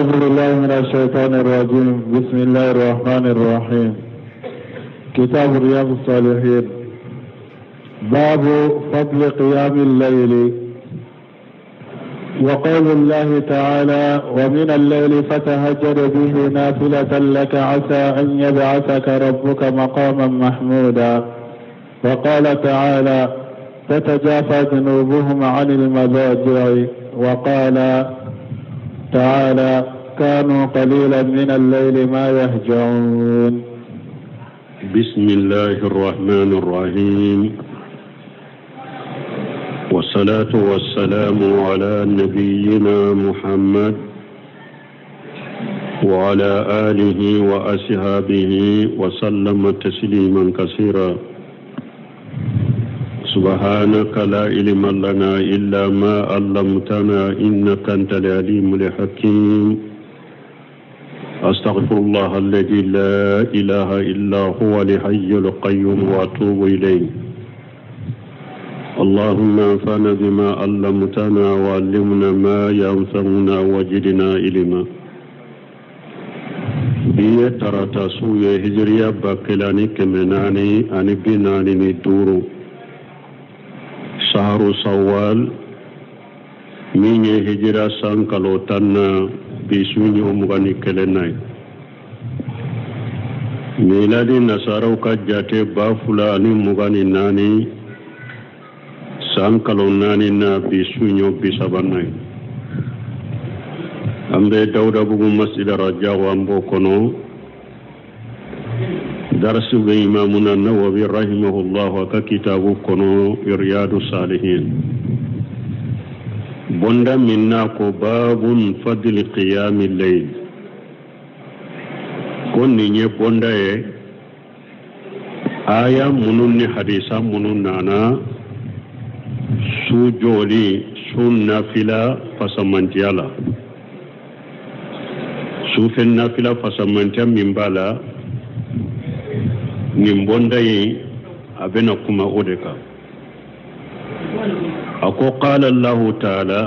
أعوذ بالله من الشيطان الرجيم بسم الله الرحمن الرحيم كتاب رياض الصالحين باب فضل قيام الليل وقول الله تعالى ومن الليل فتهجد به نافلة لك عسى أن يبعثك ربك مقاما محمودا وقال تعالى تتجافى جنوبهم عن المضاجع وقال تعالى كانوا قليلا من الليل ما يهجعون بسم الله الرحمن الرحيم والصلاة والسلام على نبينا محمد وعلى آله وأصحابه وسلم تسليما كثيرا سبحانك لا علم لنا إلا ما علمتنا إنك أنت العليم الحكيم أستغفر الله الذي لا إله إلا هو الحي القيوم وأتوب إليه اللهم انفعنا بما علمتنا وعلمنا ما ينفعنا وجدنا علما bi ye tarata su ye hijiriya 1445 saharu sawal min ye hijira san kalo tan na bi su ɲɛ 21 na ye miladi nasaraw ka jate 2024 san kalo naani na bi su ɲɛ 30 na ye an bɛ dawudabugu masjid rajaw an b'o kɔnɔ darasi bɛ imamuna nawawi rahimahullah a ka kitabu kɔnɔ riyadu salihin bonda min n'a ko babun fadli qiyami layl ko nin ye bonda ye aya minnu ni hadisa minnu nana su jɔli su nafila fasamantiya la sufɛ nafila fasamantiya min b'a la nin bonda in a bɛna kuma o de kan a ko qala allahu taala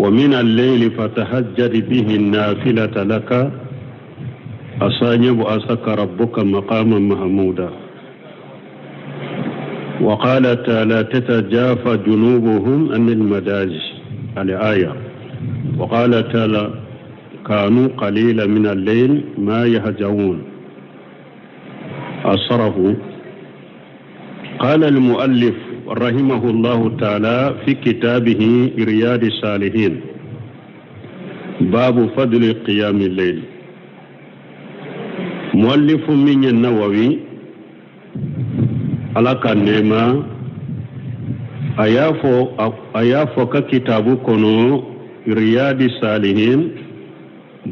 wa min al-layli fatahajjad bihi nafilata laka asa an yab'asaka rabbuka maqaman mahmuda وقال تعالى تتجافى جنوبهم عن المداجع الآية وقال تعالى كانوا قليلا من الليل ما يهجعون الصرف قال المؤلف رحمه الله تعالى في كتابه رياض الصالحين باب فضل قيام الليل مؤلف من النووي ala ka nɛɛma a y'a fɔ a y'a fɔ ka kitabu kɔnɔ riyadi salihin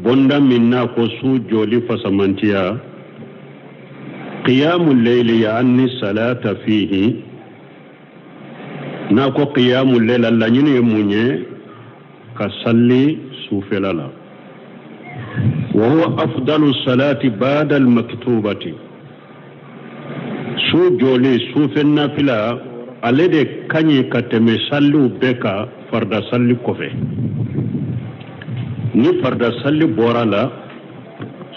bonda min n'a ko su jɔli fasamantiya qiyamu leyli yaani salata fihi n'a ko qiyamu leyli a laɲini ye mun ye ka salli sufɛla la wa huwa afdalu salati ba'da al-maktubati su jɔli sufɛ nafila ale de ka ɲi ka tɛmɛ salliw bɛɛ kan farida salli kɔfɛ ni farida salli bɔra la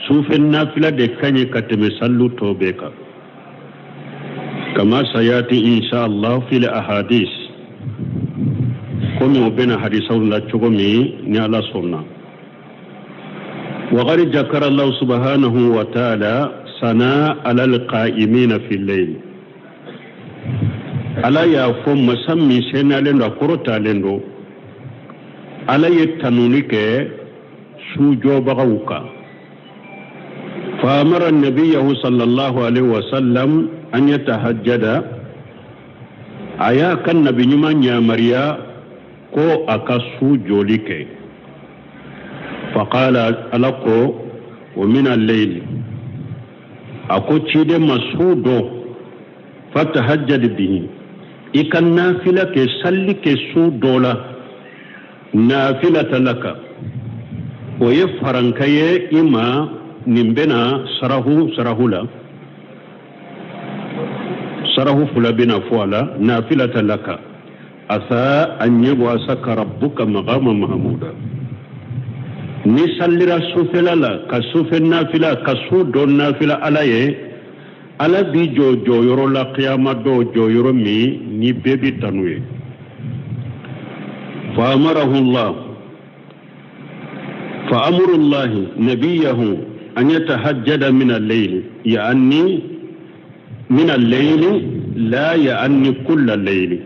sufɛ nafila de ka ɲi ka tɛmɛ salliw tɔ bɛɛ kan kama sayati insha Allah fil ahadis komi o bɛna hadisaw la cogo min ni ala sɔnna وقد ذكر الله سبحانه وتعالى ثناء على القائمين في الليل ala y'a fɔ masa min seniyalen don a kɔrɔtalen don ala ye tanuni kɛ sujɔbagaw kan فأمر نبيه صلى الله عليه وسلم أن يتهجد a y'a ka nabi ɲuman yamaruya ko a ka su jɔli kɛ faqala ala ko wa min al-layli a ko ciden ma su dɔ fatahajjad bihi i ka nafila kɛ salli kɛ su dɔ la nafilata laka o ye faranka ye i ma nin bɛna sarahu sarahu la sarahu fila bɛna fɔ a la nafilata laka asa an yab'asaka rabbuka maqama mahmuda Ni sallira sufɛla la ka sufɛ nafila ka su dɔ nafila Ala ye, Ala b'i jɔ jɔyɔrɔ la kiyama don, jɔyɔrɔ min ni bɛɛ bɛ tanu ye. Fa amarahu Allah fa amurullahi nabiyahu an yatahajjada min al-layli ya'ni min al-layli la ya'ni kulla al-layli.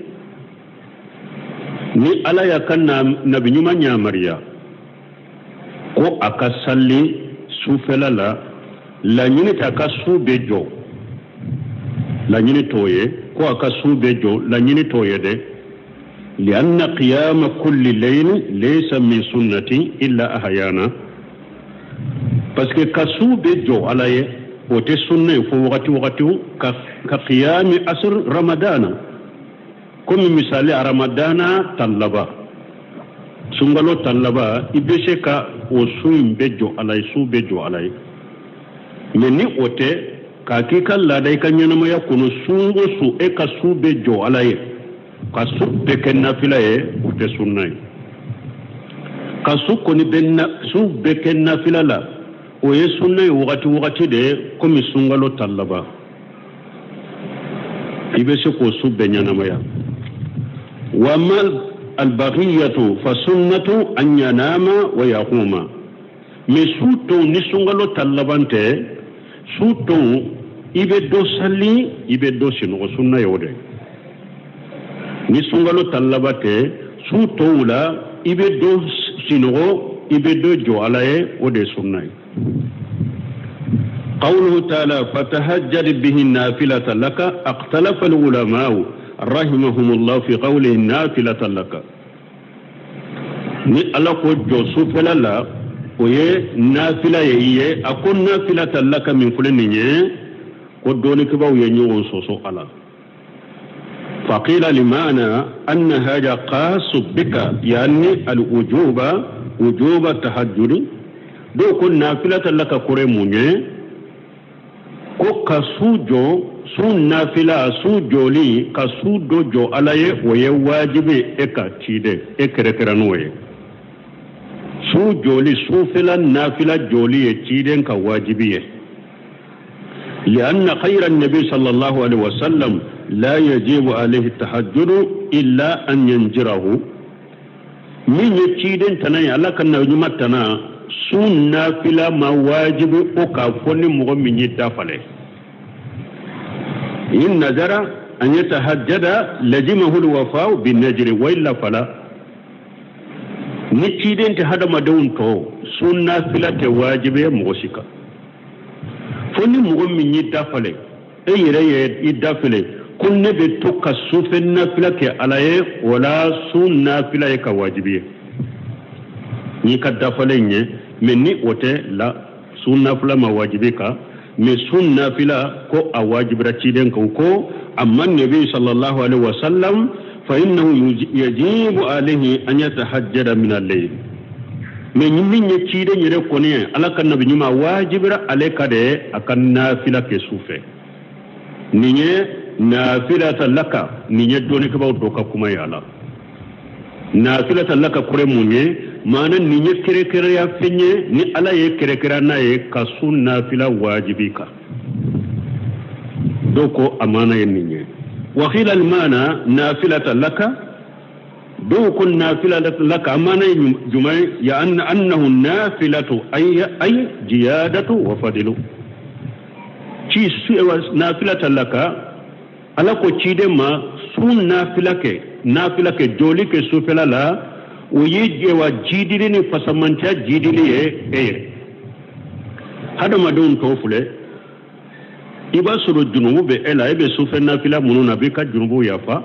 Ni Ala y'a ka nabi ɲuman yamaruya ko a ka salli sufɛla la, laɲini t'a ka su bɛɛ jɔ, laɲini t'o ye ko a ka su bɛɛ jɔ, laɲini t'o ye dɛ. Lianna qiyama kulli layli laysa min sunnati illa ahyana, parce que ka su bɛɛ jɔ Ala ye o tɛ sunna ye fo wagati wagatiw ka qiyami asr ramadana, komi misali ramadana tan laban, sunkalo tan laban, i bɛ se ka o su in bɛɛ jɔ Ala ye, su bɛɛ jɔ Ala ye. Mais ni o tɛ k'a k'i ka laada i ka ɲɛnamaya kɔnɔ, su o su e ka su bɛɛ jɔ Ala ye, ka su bɛɛ kɛ nafila ye, o tɛ sunna ye. Ka su kɔni bɛ na, su bɛɛ kɛ nafila la, o ye sunna ye wagati wagati de ye, komi sunkalo tan laban, i bɛ se k'o su bɛɛ ɲɛnamaya. Wa ma albaqiyatu fa sunnatu an yanama wa yaquma. Mais su tɔw ni sunkalo tan laban tɛ, su tɔw i bɛ dɔ sali, i bɛ dɔ sinɔgɔ, sunna ye o de. Ni sunkalo tan laban tɛ, su tɔw la i bɛ dɔ sinɔgɔ, i bɛ dɔ jɔ Ala ye, o de ye sunna ye. قوله تعالى فتهجد به نافلة لك اختلف العلماء رحمهم الله في قوله نافلة لك. Ni Ala ko jɔ sufɛla la, o ye nafila ye i ye, a ko nafilata laka min filɛ nin ye, ko dɔnnikɛbaaw ye ɲɔgɔn sɔsɔ a la. فقيل لمعنى أن هذا خاص بك يعني الوجوب وجوب التهجد. Dɔw ko nafilata laka kɔrɔ mun ye? Ko ka su jɔ, su nafila, su jɔli, ka su dɔ jɔ Ala ye, o ye wajibi e ka ciden e kɛrɛkɛrɛ n'o ye. Su jɔli, sufɛla nafila jɔli ye ciden ka wajibi ye. لأن خير النبي صلى الله عليه وسلم لا يجب عليه التهجد إلا أن ينجره. Min ye ciden tana ye, Ala ka nabi ɲuman tana, su nafila ma wajibi o k'a fɔ ni mɔgɔ min ye dafale. إن نذر أن يتهجد لزمه الوفاء بالنذر وإلا فلا. Ni ciden tɛ, hadamadenw tɔ, su nafila tɛ wajibi ye mɔgɔ si kan, fo ni mɔgɔ min y'i dafale, e yɛrɛ ye i dafale ko ne bɛ to ka sufɛ nafila kɛ Ala ye, o la su nafila ye ka wajibi ye n'i ka dafalen ye. Mais ni o tɛ la, su nafila ma wajibi kan. Mais su nafila ko a wajibira ciden kan ko amma nabi sallallahu alaihi wasallam fa innahu yajibu alayhi an yatahajjada min al-layl. Mais min ye ciden yɛrɛ kɔni ye, Ala ka nabi ɲuman, wajibira ale ka de a ka nafila kɛ su fɛ. Nin ye nafilata laka, nin ye dɔnnikɛbaaw dɔ ka kuma ye a la. Nafilata laka kɔrɔ mun ye? Maana nin ye kɛrɛkɛrɛya fɛn ye ni Ala ye kɛrɛkɛrɛ n'a ye ka su nafila wajibi kan. Dɔw ko a maana ye nin ye. Wakila almaana nafilata laka, dɔw ko nafila laka a maana ye jumɛn ye? Ya annahu nafilatu ay jiyadatu wa fadilu ci nafilata laka. Ala ko ciden ma su nafila kɛ, nafila kɛ, jɔli kɛ sufɛla la, o ye jewa jidili ni fasamantiya jidili ye e ye. Hadamadenw tɔw filɛ, i b'a sɔrɔ junubu bɛ e la, e bɛ sufɛ nafila minnu na, a b'i ka junubu yafa.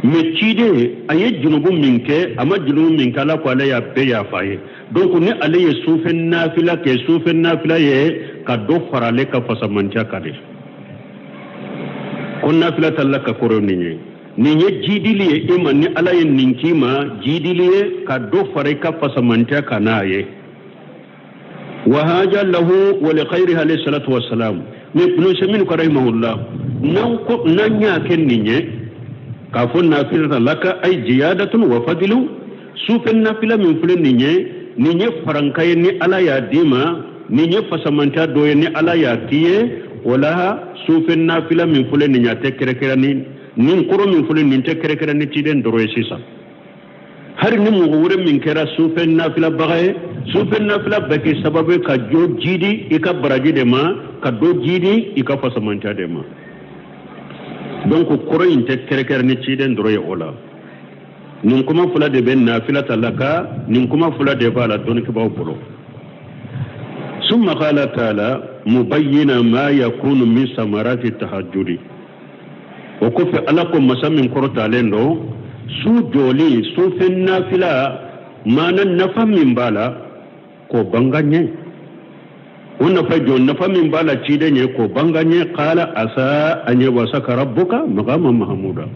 Mais ciden a ye junubu min kɛ, a ma junubu min kɛ, Ala ko ale y'a bɛɛ yafa ye. Donc ni ale ye sufɛ nafila kɛ, sufɛ nafila ye ka dɔ fara ale ka fasamantiya kan de. Ko nafila ta ka kɔrɔ nin ye, nin ye jidili ye e ma. Ni Ala ye nin k'i ma, jidili ye ka dɔ fara i ka fasamantiya kan n'a ye. Wa haja lahu wa li khayrihi alayhi salatu wassalam. Mais Ibn Usaymin ko rahimahullah, n'an ko n'an y'a kɛ nin ye k'a fɔ nafilata laka ay jiyadatun wa fadilu, sufɛ nafila min filɛ nin ye. Nin ye faranka ye ni Ala y'a d'i ma, nin ye fasamantiya dɔ ye ni Ala y'a k'i ye. O la sufɛ nafila min fɔlen nin ye, a tɛ kɛrɛkɛrɛ ni nin kɔrɔ min fɔlen nin tɛ kɛrɛkɛrɛ ni ciden dɔrɔn ye sisan. Hari ni mɔgɔ wɛrɛ min kɛra sufɛ nafilabaga ye, sufɛ nafila bɛ kɛ sababu ye ka dɔ jidi i ka baraji de ma, ka dɔ jidi i ka fasamantiya de ma. Donc kɔrɔ in tɛ kɛrɛkɛrɛ ni ciden dɔrɔn ye. O la nin kuma fila de bɛ nafila ta la ka nin kuma fila de b'a la dɔnnikɛbaaw bolo. Summa qala taala mubayyina ma yakunu min samarati tahajjudi. O kɔfɛ Ala ko masa min kɔrɔtalen don, su jɔli, sufɛ nafila maana nafa min b'a la k'o banga ɲɛ, o nafa jɔ nafa min b'a la ciden ye k'o banga ɲɛ. Qala asa an yabasaka rabbuka maqama mahmuda.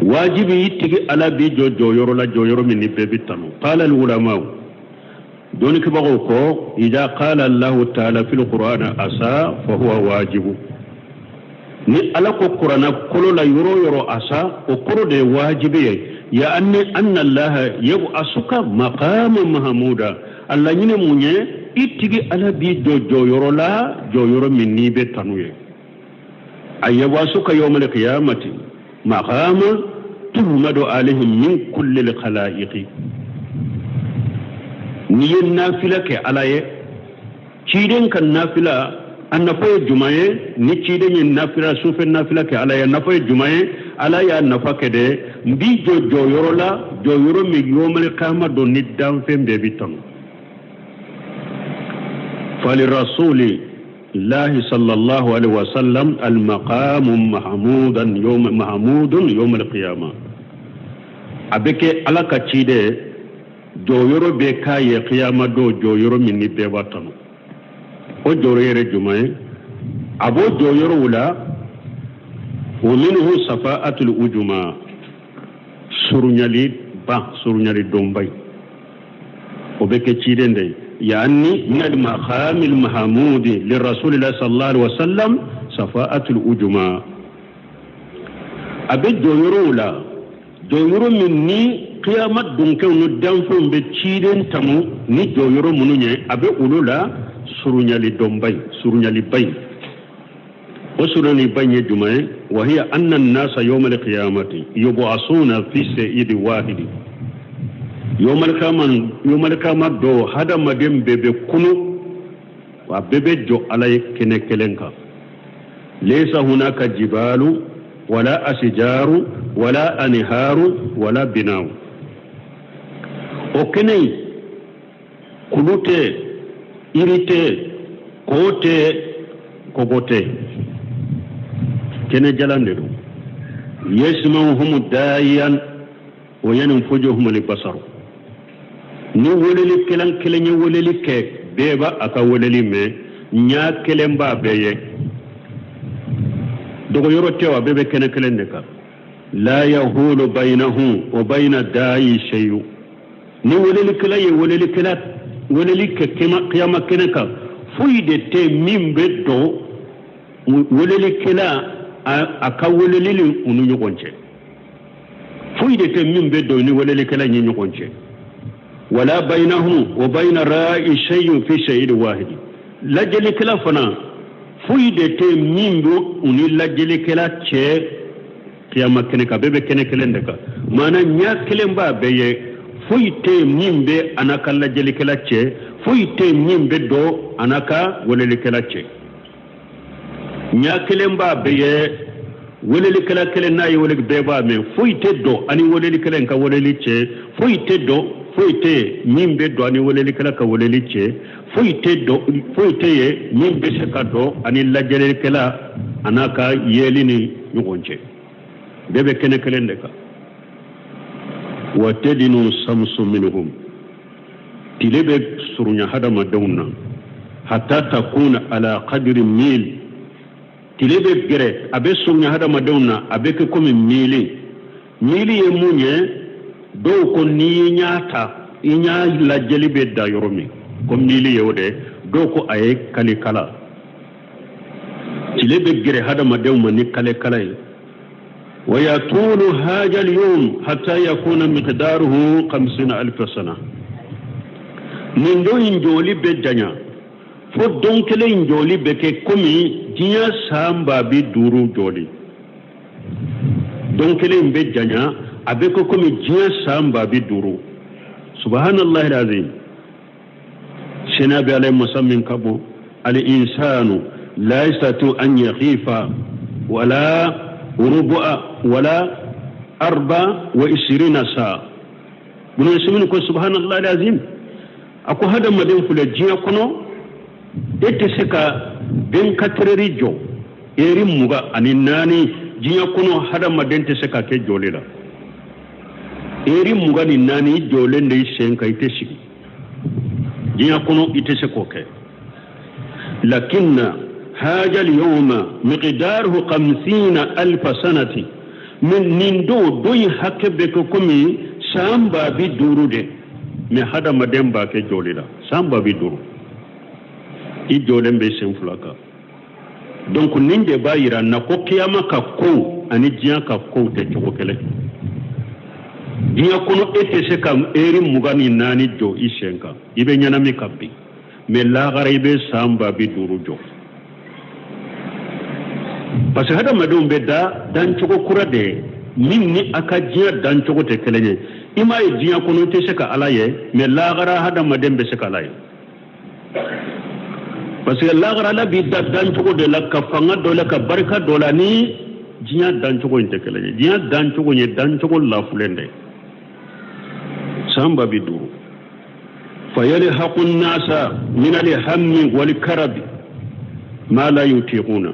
Wajibi i tigi Ala b'i jɔ jɔyɔrɔ la, jɔyɔrɔ min ni bɛɛ bɛ tanu. Qala al ulamau, dɔnnikɛbagaw ko, ida qala Allahu taala fil qur'ana asa fa huwa wajibu. Ni Ala ko kuranna kolo la yɔrɔ o yɔrɔ asa, o kɔrɔ de ye wajibi ye. Yaani anna Allaha yab'asuka maqama mahmuda. A laɲini mun ye? I tigi Ala b'i jɔ jɔyɔrɔ la, jɔyɔrɔ min n'i bɛ tanu ye. A yab'asuka yawmal qiyamati maqama tuhmadu alayhim min kulli al-khalaiqi. N'i ye nafila kɛ Ala ye, ciden ka nafila a nafa ye jumɛn ye? Ni ciden ye nafila, sufɛ nafila kɛ Ala ye, a nafa ye jumɛn ye? Ala y'a nafa kɛ dɛ, n b'i jɔ jɔyɔrɔ la, jɔyɔrɔ min yawmal qiyama don ni danfɛn bɛɛ bɛ tanu. Fali rasuli lahi sallallahu alaihi wasallam al maqamu mahmudan yawm mahmudun yawm al qiyama. A bɛ kɛ Ala ka ciden jɔyɔrɔ bɛ k'a ye kiyama don, jɔyɔrɔ min ni bɛɛ b'a tanu. O jɔyɔrɔ yɛrɛ jumɛn ye? A b'o jɔyɔrɔw la, wa minhu safa'atul ujuma, surunyali ba, surunyali donba ye, o bɛ kɛ ciden de ye. Yaani min al maqamil mahmudi lirasulillahi sallallahu alaihi wasallam safa'atul ujuma. A bɛ jɔyɔrɔw la, jɔyɔrɔ min ni kiyama donkɛw ni danfɛnw bɛ ciden tanu ni jɔyɔrɔ minnu ye, a bɛ olu la surunyali dɔnba ye, surunyaliba ye. O surunyaliba in ye jumɛn ye? Wa hiya anna an-nasa yawma al-qiyamati yub'asuna fi sa'idi wahidi. Yawma al-qiyama don, hadamaden bɛɛ bɛ kunu, a bɛɛ bɛ jɔ Ala ye kɛnɛ kelen kan. Laysa hunaka jibalu wala asijaru wala anharu wala binaw. O kɛnɛ in, kulu tɛ, yiri tɛ, ko tɛ, kogo tɛ, kɛnɛ jalan de don. Yasma'uhum da'iyan wa yanfujuhum al-basaru. Ni welelikɛla kelen ye weleli kɛ, bɛɛ b'a a ka weleli mɛn, ɲa kelen b'a bɛɛ ye, dogoyɔrɔ tɛ, wa bɛɛ bɛ kɛnɛ kelen de kan. La yahulu bainahum wa baina da'i shay'u. Ni welelikɛla ye welelikɛla weleli kɛ kiyama kɛnɛ kan, foyi de tɛ min bɛ don welelikɛla a ka weleli ni u ni ɲɔgɔn cɛ. Foyi de tɛ min bɛ don ni welelikɛla ni ɲɔgɔn cɛ. Wala bainahum wa baina ra'i shay'un fi shay'in wahid. Lajɛlikɛla fana, foyi de tɛ min bɛ u ni lajɛlikɛla cɛ kiyama kɛnɛ kan, bɛɛ bɛ kɛnɛ kelen de kan. Maana ɲɛ kelen b'a bɛɛ ye, foyi tɛ min bɛ a n'a ka lajɛlikɛla cɛ, foyi tɛ min bɛ don a n'a ka welelikɛla cɛ. Ɲɛ kelen b'a bɛɛ ye, welelikɛla kelen n'a ye wele, bɛɛ b'a mɛn, foyi tɛ don ani welelikɛla in ka weleli cɛ, foyi tɛ don, foyi tɛ min bɛ don ani welelikɛla ka weleli cɛ, foyi tɛ don, foyi tɛ ye min bɛ se ka don ani lajɛlikɛla a n'a ka yeli ni ɲɔgɔn cɛ. Bɛɛ bɛ kɛnɛ kelen de kan. Wa tadinu samsu minhum, tile bɛ surunya hadamadenw na, hatta takuna ala qadri mil. Tile bɛ gɛrɛ, a bɛ surunya hadamadenw na, a bɛ kɛ komi mili. Mili ye mun ye? Dɔw ko n'i ye ɲa ta, i ɲa lajɛli bɛ da yɔrɔ min, ko mili ye o de. Dɔw ko a ye kalekala. Tile bɛ gɛrɛ hadamadenw ma ni kalekala ye. ويطول هذا اليوم حتى يكون مقداره 50,000 سنة. Nin don in jɔli bɛ janya fo don kelen in jɔli bɛ kɛ komi diɲɛ san 50,000 jɔli. Don kelen in bɛ janya, a bɛ kɛ komi diɲɛ san 50,000. Subhanallahi alazim. Sena bɛ ala masa min ka bon. Al insanu la yastati an yakhifa wala rubu'a wala arba wa ishirina saa. Bunu Usaimin ko subhanallahi alazim, a ko hadamaden filɛ diɲɛ kɔnɔ, e tɛ se ka 24 heures jɔ, eri 24 diɲɛ kɔnɔ, hadamaden tɛ se ka kɛ jɔlen la eri 24. I jɔlen de i sen kan, i tɛ sigi diɲɛ kɔnɔ, i tɛ se k'o kɛ. Lakinna haja al-yawma miqdaruhu 50,000 sanati min. Nin don in hakɛ bɛ kɛ komi san 50,000 de, mais hadamaden b'a kɛ jɔli la san 50,000, i jɔlen bɛ sen fila kan. Donc nin de b'a yira na ko kiyama ka kow ani diɲɛ ka kow tɛ cogo kelen. Diɲɛ kɔnɔ, e tɛ se ka eri 24 jɔ i sen kan, i bɛ ɲɛnami ka bin, mais lahara i bɛ san 50,000 jɔ, parce que hadamadenw bɛ da dancogo kura de ye min ni a ka diɲɛ dancogo tɛ kelen ye. I m'a ye, diɲɛ kɔnɔ i tɛ se ka Ala ye, mais lahara hadamaden bɛ se ka Ala ye, parce que lahara Ala b'i da dancogo de la, ka fanga dɔ la, ka barika dɔ la, ni diɲɛ dancogo in tɛ kelen ye. Diɲɛ dancogo in ye dancogo lafulen de ye san 50,000. Fayalhaqu nnasa min alhammi walkarabi ma la yutiquna.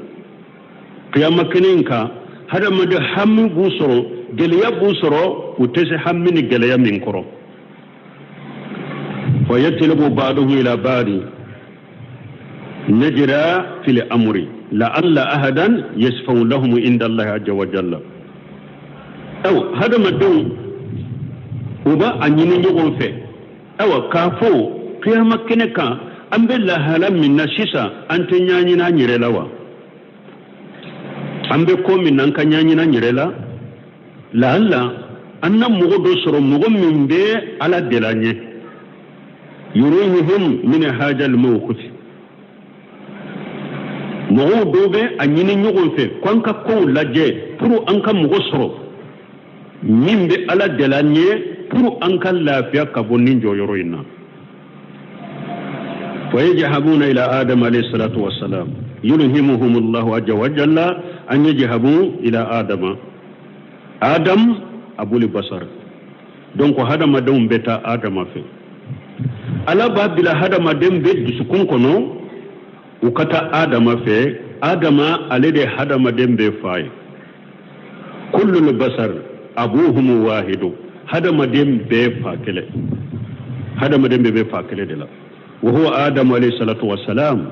Kiyama kɛnɛ in kan, hadamaden hami b'u sɔrɔ, gɛlɛya b'u sɔrɔ, u tɛ se hami ni gɛlɛya min kɔrɔ. Fayatlubu ba'duhum ila ba'di najra fil amri la'alla ahadan yashfa'u lahum inda Allahi azza wa jalla. Awa, hadamadenw u b'a a ɲini ɲɔgɔn fɛ, awa, k'a fɔ kiyama kɛnɛ kan, an bɛ lahala min na sisan, an tɛ ɲɛɲini an yɛrɛ la wa? An bɛ ko min na, an ka ɲɛɲini an yɛrɛ la, lahala an na mɔgɔ dɔ sɔrɔ, mɔgɔ min bɛ Ala deli an ye. Yurihuhum min hajal mawqif. Mɔgɔw dɔw bɛ a ɲini ɲɔgɔn fɛ ko an ka kow lajɛ pour an ka mɔgɔ sɔrɔ min bɛ Ala deli an ye pour an ka lafiya ka bɔ nin jɔyɔrɔ in na. Fayajhabuna ila Adam alayhi salatu wassalam. Yulhimuhum Allahu azza wa jalla an yajhabu ila Adama, Adam abul basar. Donc hadamadenw bɛ taa Adama fɛ. Ala b'a bila hadamaden bɛ dusukun kɔnɔ u ka taa Adama fɛ. Adama, ale de hadamaden bɛ fa ye. Kullul basar abuhum wahidu. Hadamaden bɛɛ fa kelen, hadamaden bɛɛ bɛ fa kelen de la. Wa huwa Adamu alayhi salatu wassalam.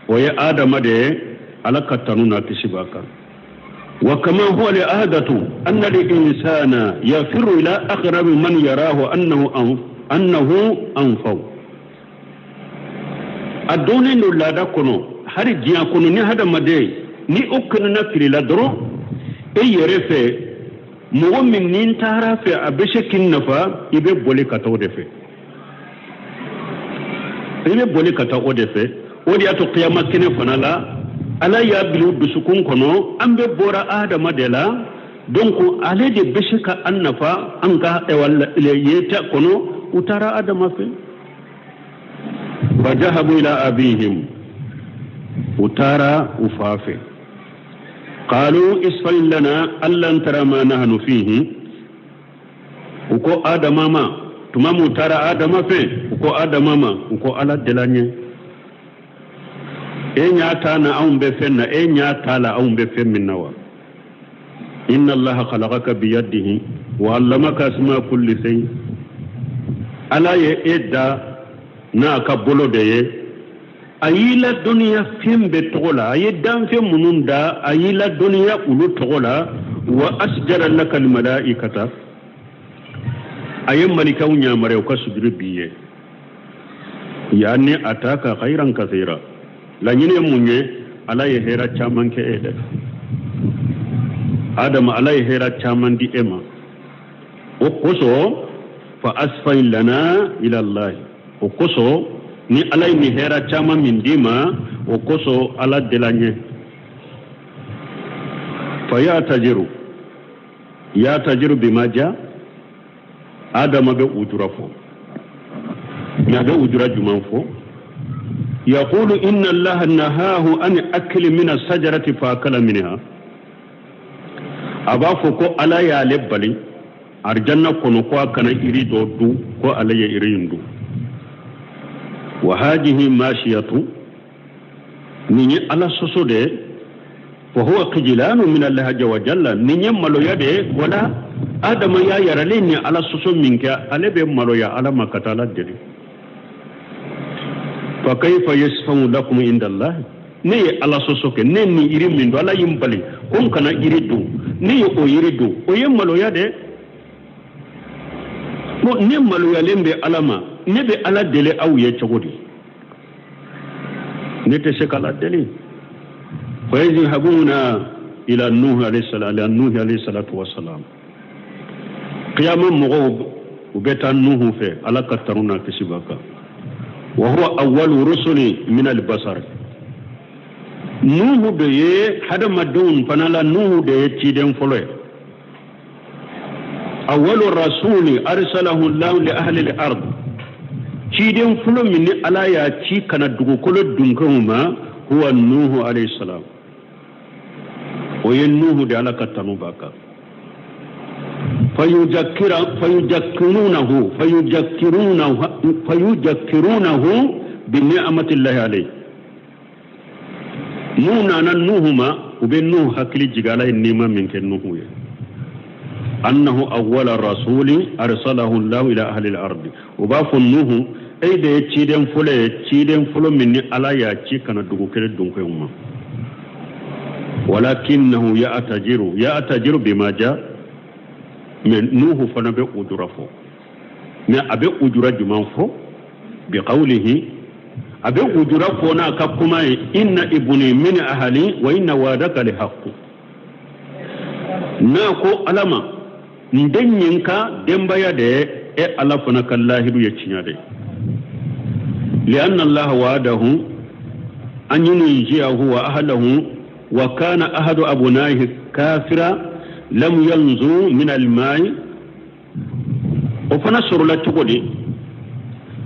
O ye Adama de ye, Ala ka tanu n'a kisi b'a kan. Wa kama huwa li adatu anna al insana yafiru ila aqrabi man yarahu annahu anfaw. A donnen don laada kɔnɔ, hali diɲɛ kɔnɔ, ni hadamaden ni o kɛnɛna filila dɔrɔn, e yɛrɛ fɛ mɔgɔ min ni n taara fɛ, a bɛ se k'i nafa, i bɛ boli ka taa o de fɛ, i bɛ boli ka taa o de fɛ. O de y'a to kiyama kɛnɛ fana la, Ala y'a bila u dusukun kɔnɔ, an bɛ bɔra Adama de la, donc ale de bɛ se ka an nafa an ka yeta kɔnɔ. U taara Adama fɛ. Fajahabu ila abihim. U taara u fa fɛ. Qalu isfal lana allan tara ma nahnu fihi. U ko Adama ma, tuma min u taara Adama fɛ, u ko Adama ma, u ko Ala deli an ye, e ɲa t'a na anw bɛ fɛn na, e ɲa t'a la anw bɛ fɛn min na wa? Inna Allaha khalaqaka biyadihi wa allamaka asma kulli shay. Ala ye e da n'a ka bolo de ye, a y'i ladɔnniya fɛn bɛɛ tɔgɔ la, a ye danfɛn minnu da, a y'i ladɔnniya olu tɔgɔ la. Wa asjada laka almalaikata. A ye malikaw yamaruya u ka sujudi b'i ye. Yani ataka khairan kathira. Laɲini ye mun ye? Ala ye hɛrɛ caman kɛ e dɛ. Adama, Ala ye hɛrɛ caman di e ma, o kosɔn fa asfa'i lana ila Allahi. O kosɔn ni Ala ye nin hɛrɛ caman min d'i ma, o kosɔn Ala deli an ye. Fa ya'tajiru ya'tajiru bima ja. Adama bɛ ujura fɔ, mɛ a bɛ ujura jumɛn fɔ? Yaqulu inna Allaha nahahu an akli mina sajarati fa akala minha. A b'a fɔ ko Ala y'ale bali arijanna kɔnɔ ko a kana iri dɔ dun, ko ale ye iri in dun. Wa hadihi mashiyatu, nin ye Ala sɔsɔ de ye. Wa huwa kijilanu min Allah azza wa jalla, nin ye maloya de ye. Wala Adama y'a yɛrɛlen ni Ala sɔsɔ min kɛ, ale bɛ maloya Ala ma ka taa Ala deli. Fa kayfa yasfa'u lakum inda Allah? Ne ye Ala sɔsɔ kɛ, ne ni yiri min dun, Ala ye n bali ko n kana yiri dun, ne ye o yiri dun, o ye maloya de. Bon, ne maloyalen bɛ Ala ma, ne bɛ Ala deli aw ye cogo di? Ne tɛ se k'Ala deli. Fa yazhabuna ila Nuhu alayhi salam, ila Nuhu alayhi salatu wassalam. Kiyama mɔgɔw, u bɛ taa Nuhu fɛ, Ala ka tanu n'a kisi b'a kan. Wa huwa awwalu rusuli min al-basar. Nuhu de ye hadamadenw fana la, Nuhu de ye ciden fɔlɔ ye. Awwalu rasuli arsalahu Allahu li ahli al-ard, ciden fɔlɔ min ni Ala y'a ci ka na dugukolo dunkew ma, huwa Nuhu alayhi salam, o ye Nuhu de, Ala ka tanu b'a kan. Fayujakkira fayujakkirunahu fayujakkirunahu fayujakkirunahu bi ni'matillahi alayhi. N'u nana Nuhu ma, u bɛ Nuhu hakili jigin Ala ye nɛɛma min kɛ Nuhu ye, annahu awwala rasuli arsalahu Allahu ila ahli al-ardi. U b'a fɔ Nuhu, e de ye ciden fɔlɔ ye, ciden fɔlɔ min ni Ala y'a ci ka na dugukolo dunkew ma. Walakinnahu ya'tajiru ya'tajiru bima ja. Mɛ Nuhu fana bɛ ujura fɔ, mɛ a bɛ ujura jumɛn fɔ? Bi qawlihi, a bɛ ujura fɔ n'a ka kuma ye: inna ibni min ahali wa inna wa'daka li haqqu. N'a ko Ala ma, n den ye n ka denbaya de ye, e Ala fana ka lahidu ye tiɲɛ de. Lianna Allaha wa'adahu an yunjiyahu wa ahlahu wa kana ahadu abunaihi kafira lam yanzu min almai. O fana sɔrɔla cogo di?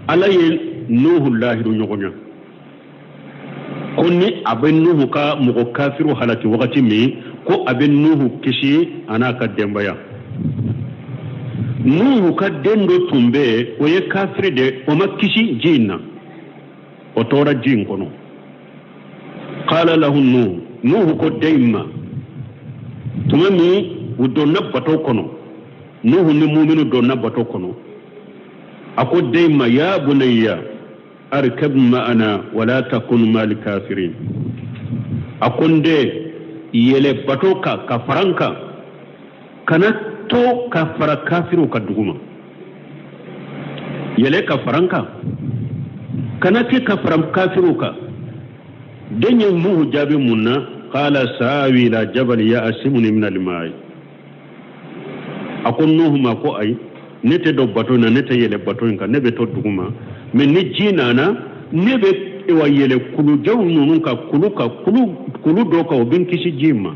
Ala ye Nuhu lahidu ɲɔgɔn ko ni a bɛ Nuhu ka mɔgɔ kafiru halaki wagati min, ko a bɛ Nuhu kisi a n'a ka denbaya. Nuhu ka den dɔ tun bɛ yen, o ye kafiri de, o ma kisi ji in na, o tora ji in kɔnɔ. Qala lahu Nuhu, Nuhu ko den in ma tuma min u donna bato kɔnɔ, Nuhu ni muminu donna bato kɔnɔ, a ko den in ma: ya bunayya arkab ma'ana wala takun ma'al kafirin. A ko n den, yɛlɛ bato kan ka fara n kan, kana to ka fara kafiriw ka duguma. Yɛlɛ ka fara n kan, kana kɛ ka fara kafiriw kan. Den ye Nuhu jaabi mun na? Qala sa'awi ila jabal ya'simuni min al-ma'i. A ko Nuhu ma ko ayi, ne tɛ don bato in na, ne tɛ yɛlɛ bato in kan, ne bɛ to duguma, mɛ ni ji nana, ne bɛ wa yɛlɛ kulujaw ninnu kan, kulu kan, kulu dɔ kan, o bɛ n kisi ji ma.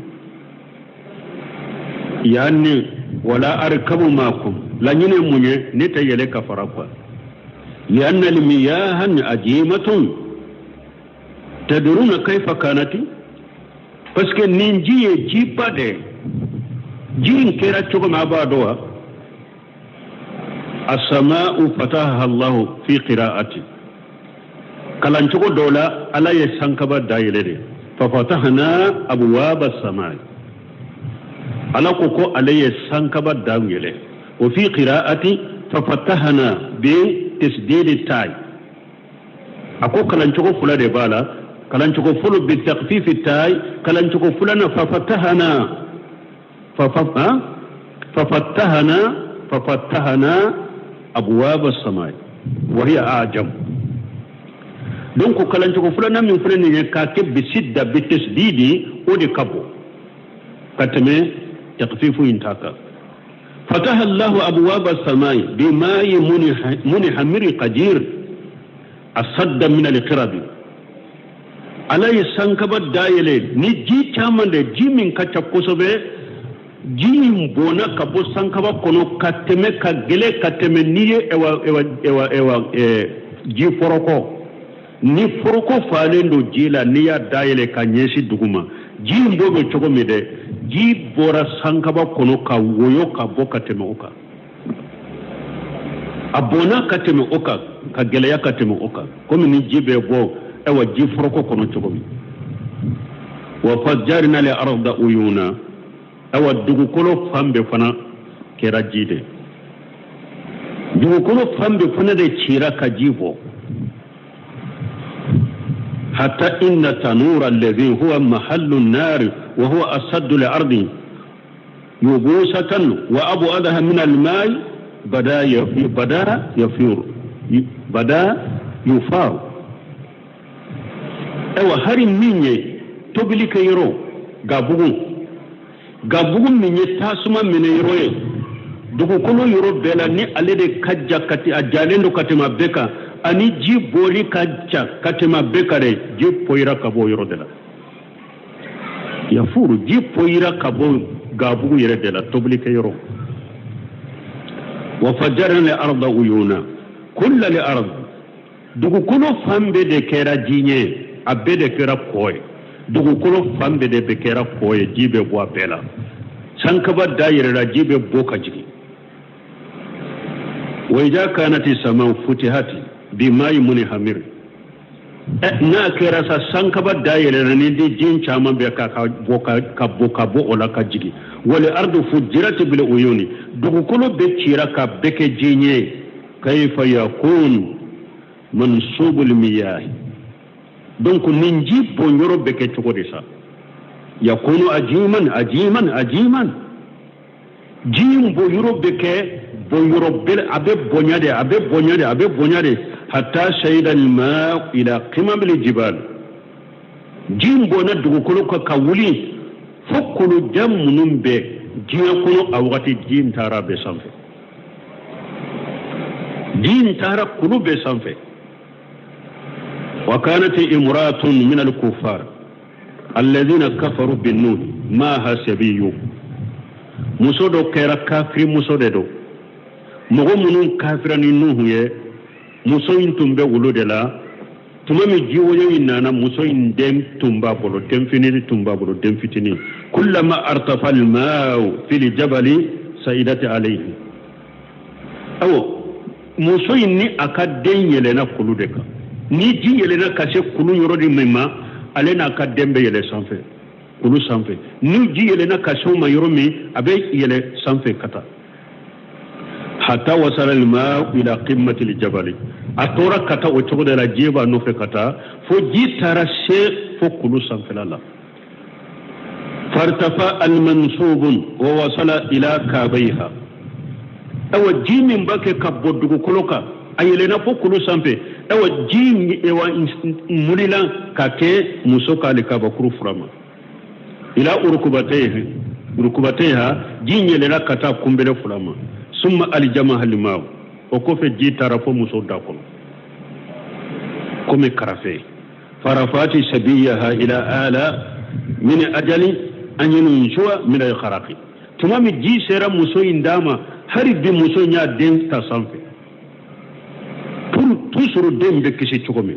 Yani wala arkabu ma'akum, laɲini ye mun ye? Ne tɛ yɛlɛ ka fara quoi. Lianna al-miyaha ajimatun tadruna kayfa kanati, parce que nin ji ye jiba de ye. Ji in kɛra cogo min, a b'a dɔn wa? Asama'u fataha Allahu fi qira'ati, kalancogo dɔw la, Ala ye sankaba dayɛlɛ de, fafatahna abwaba samai. Ala ko ko ale ye sankaba dayɛlɛ. O fi qira'ati fafatahna bi tasdidi ta'i. A ko kalancogo fila de b'a la. Kalancogo fɔlɔ bi takfifi ta'i, kalancogo filanan fafatahana fafatahana fafatahana abwaba samai wa hiya a'jam. Donc kalancogo filanan min filɛ nin ye, k'a kɛ bi sidda bi tasdidi, o de ka bon ka tɛmɛ. takfifu in t'a kan. Fataha Allahu abwaba samai bima'i munhamiri qadir asadda min al-qirabi. Ala ye sankaba dayɛlɛ ni ji caman de, ji min ka ca kosɛbɛ, ji in bɔnna ka bɔ sankaba kɔnɔ ka tɛmɛ ka gɛlɛ ka tɛmɛ n'i ye ewa ewa ewa ewa ji foroko, ni foroko falen don ji la, n'i y'a dayɛlɛ ka ɲɛsin dugu ma, ji in bɔ bɛ cogo min dɛ, ji bɔra sankaba kɔnɔ ka woyo ka bɔ ka tɛmɛ o kan. A bɔnna ka tɛmɛ o kan, ka gɛlɛya ka tɛmɛ o kan, komi ni ji bɛ bɔ ayiwa ji foroko kɔnɔ cogo min. Wa fajjarna al arda uyuna, ayiwa dugukolo fan bɛɛ fana kɛra ji de, dugukolo fan bɛɛ fana de cira ka ji bɔ. Hatta inna tanura alladhi huwa mahallu an-nar wa huwa asaddu al-ardi yubusatan wa ab'adaha min al-ma'i bada bada yafir bada yufar. Ayiwa hari min ye tobili kɛ yɔrɔ, gabugu, gabugu min ye tasuma minɛ yɔrɔ ye dugukolo yɔrɔ bɛɛ la, ni ale de ka ja ka a jalen don ka tɛmɛ a bɛɛ kan, ani ji bɔli ka ja ka tɛmɛ a bɛɛ kan dɛ, ji poyira ka bɔ o yɔrɔ de la. Yafuru, ji poyira ka bɔ gabugu yɛrɛ de la, tobili kɛ yɔrɔ. Wa fajjarna al arda uyuna kulla al ard, dugukolo fan bɛɛ de kɛra ji ɲɛ, a bɛɛ de kɛra kɔ ye, dugukolo fan bɛɛ de bɛ kɛra kɔ ye, ji bɛ bɔ a bɛɛ la. Sankaba da yɛrɛ la, ji bɛ bɔ ka jigin. Wa idha kanati sama futihati bima'i munhamir, n'a kɛra sa sankaba da yɛlɛla ni di ji caman bɛ ka ka bɔ ka bɔ ka bɔ o la ka jigin. Wal ardu fujjirat bil uyuni, dugukolo bɛɛ cira ka bɛɛ kɛ ji ɲɛ. Kayfa yakun mansubul miyah, donc nin ji bɔn yɔrɔ bɛ kɛ cogo di sa? Yakunu ajiman ajiman ajiman, ji in bɔn yɔrɔ bɛ kɛ bɔn yɔrɔ bɛɛ, a bɛ bonya de, a bɛ bonya de, a bɛ bonya de. Hatta sayida alma ila qimamil jibal, ji in bɔnna dugukolo kan ka wuli fo kulujan minnu bɛ diɲɛ kɔnɔ a wagati, ji in taara bɛɛ sanfɛ, ji in taara kulu bɛɛ sanfɛ. Wa kanat imra'atun min al-kuffar alladhina kafaru bin-nuh ma'aha sabiyyu, muso dɔ kɛra kafiri muso de don, mɔgɔ minnu kafira ni Nuhu ye, muso in tun bɛ olu de la. Tuma min jiwoyo in nana, muso in den tun b'a bolo, den fitinin tun b'a bolo, den fitinin. Kullama artafa al-ma'u fil jabali sa'idati alayhi, awɔ muso in ni a ka den yɛlɛnna kulu de kan. Ni ji yɛlɛnna ka se kulu yɔrɔ de min ma, ale n'a ka den bɛ yɛlɛ sanfɛ, kulu sanfɛ. Ni ji yɛlɛnna ka se o ma yɔrɔ min, a bɛ yɛlɛ sanfɛ ka taa. Hatta wasala al-ma'u ila qimmati al-jabali, a tora ka taa o cogo de la, ji b'a nɔfɛ ka taa fo ji taara se fo kulu sanfɛla la. Fartafa al-mansubun wa wasala ila kabayha, awa ji min b'a kɛ ka bɔ dugukolo kan, a yɛlɛnna fo kulu sanfɛ. Awa ji ewa mulila ka kɛ muso k'ale kabakuru fura ma. Ila urukubatayha urukubatayha, ji yɛlɛnna ka taa kunbele fila ma. Summa aljamaha alma'u, o kɔfɛ ji taara fo muso da kɔnɔ komi karafe. Farafati sabiyaha ila ala min ajali an yunjuwa min al-gharaqi, tuma min ji sera muso in da ma, hali bi muso in y'a den ta sanfɛ pour toujours den bɛ kisi cogo min.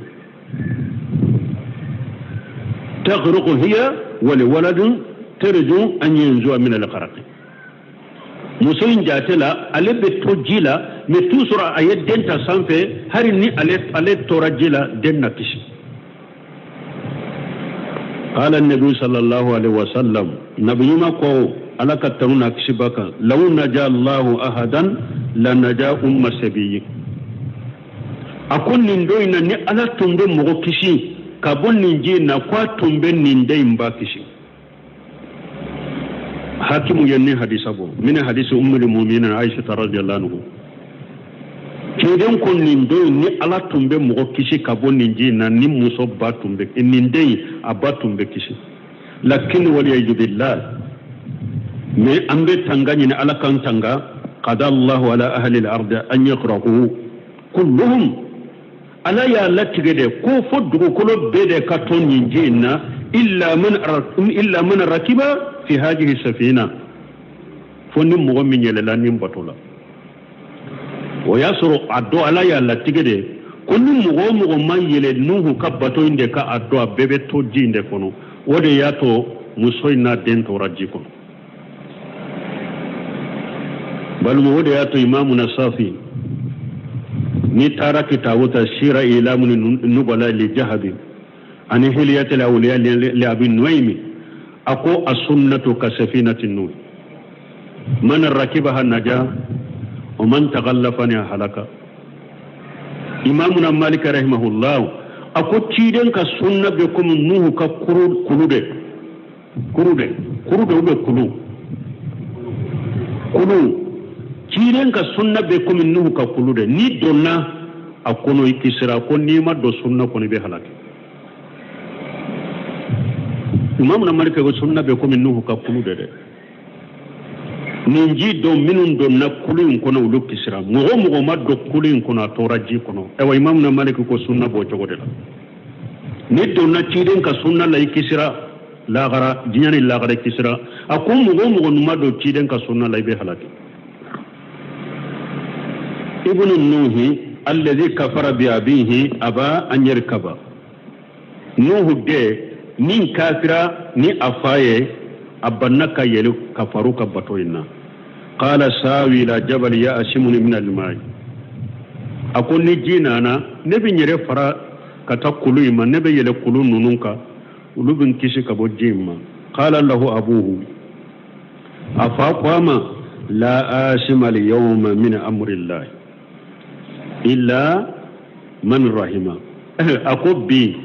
Taghruqu hiya wal waladu tarju an yanjuwa min al-gharaqi, muso in jate la ale bɛ to ji la, mais toujours a ye den ta sanfɛ, hali ni ale tora ji la, den na kisi. Qala nabi sallallahu alaihi wasallam, nabi ɲuman ko, Ala ka tanu n'a kisi b'a kan, law naja Allahu ahadan la naja umma sabiyyi, a ko nin don in na, ni Ala tun bɛ mɔgɔ kisi ka bɔ nin ji in na, ko a tun bɛ nin den in ba kisi. Hakimu ye nin hadisa bɔ min hadisi ummul mu'minin Aisha radiyallahu anhu. Ciden ko nin don in, ni Ala tun bɛ mɔgɔ kisi ka bɔ nin ji in na, ni muso ba tun bɛ nin den in, a ba tun bɛ kisi. Lakin waliyazu billah. Mais an bɛ tanga ɲini, Ala k'an tanga. Qada Allahu ala ahli al-ardi an yaghraqu kulluhum. Ala y'a latigɛ de ko fo dugukolo bɛɛ de ka to nin ji in na, illa man rakiba fi hadhihi safina, fo ni mɔgɔ min yɛlɛla nin bato la. O y'a sɔrɔ a dɔn, Ala y'a latigɛ de ko ni mɔgɔ o mɔgɔ ma yɛlɛ Nuhu ka bato in de ka a dɔn, a bɛɛ bɛ to ji in de kɔnɔ. O de y'a to muso in n'a den tora ji kɔnɔ. Balima, o de y'a to Imamuna Safi, n'i taara kitabu ta, Sira Ilamu Nubala li Jahabi ani Hiliyatil Awliya li Abi Nuwaimi, a ko: asunnatu ka safinati Nuh, man rakibaha naja wa man taghallafa ni halaka. Imamuna Malik rahimahullah a ko ciden ka sunna bɛ komi Nuhu ka kuru, kulu de, kuru de, kuru de, bɛ kulu kulu. Ciden ka sunna bɛ komi Nuhu ka kulu de. N'i donna a kɔnɔ, i kisira. Ko n'i ma don sunna kɔnɔ, i bɛ halaki. Imamuna Malik ko sunna bɛ komi Nuhu ka kulu de dɛ. Nin ji dɔn, minnu donna kulu in kɔnɔ, olu kisira. Mɔgɔ o mɔgɔ ma don kulu in kɔnɔ, a tora ji kɔnɔ. Ayiwa, Imamuna Malik ko sunna b'o cogo de la. Ni donna ciden ka sunna la, i kisira lagara, diɲɛ ni lagara kisira. A ko mɔgɔ o mɔgɔ ma don ciden ka sunna la, i bɛ halaki. Ibnu Nuhi alladhi kafara bi abihi aba an yarkaba. Nuhu de min kafira ni a fa ye, a banna ka yɛlɛ ka faru ka bato in na. Qala sawi ila jabal ya'simuni min al-ma'i. A ko ni ji nana, ne bɛ n yɛrɛ fara ka taa kulu in ma, ne bɛ yɛlɛ kulu ninnu kan, olu bɛ n kisi ka bɔ ji in ma. Qala lahu abuhu, a fa ko a ma: la asima al yawma min amrillah illa man rahima. A ko bi,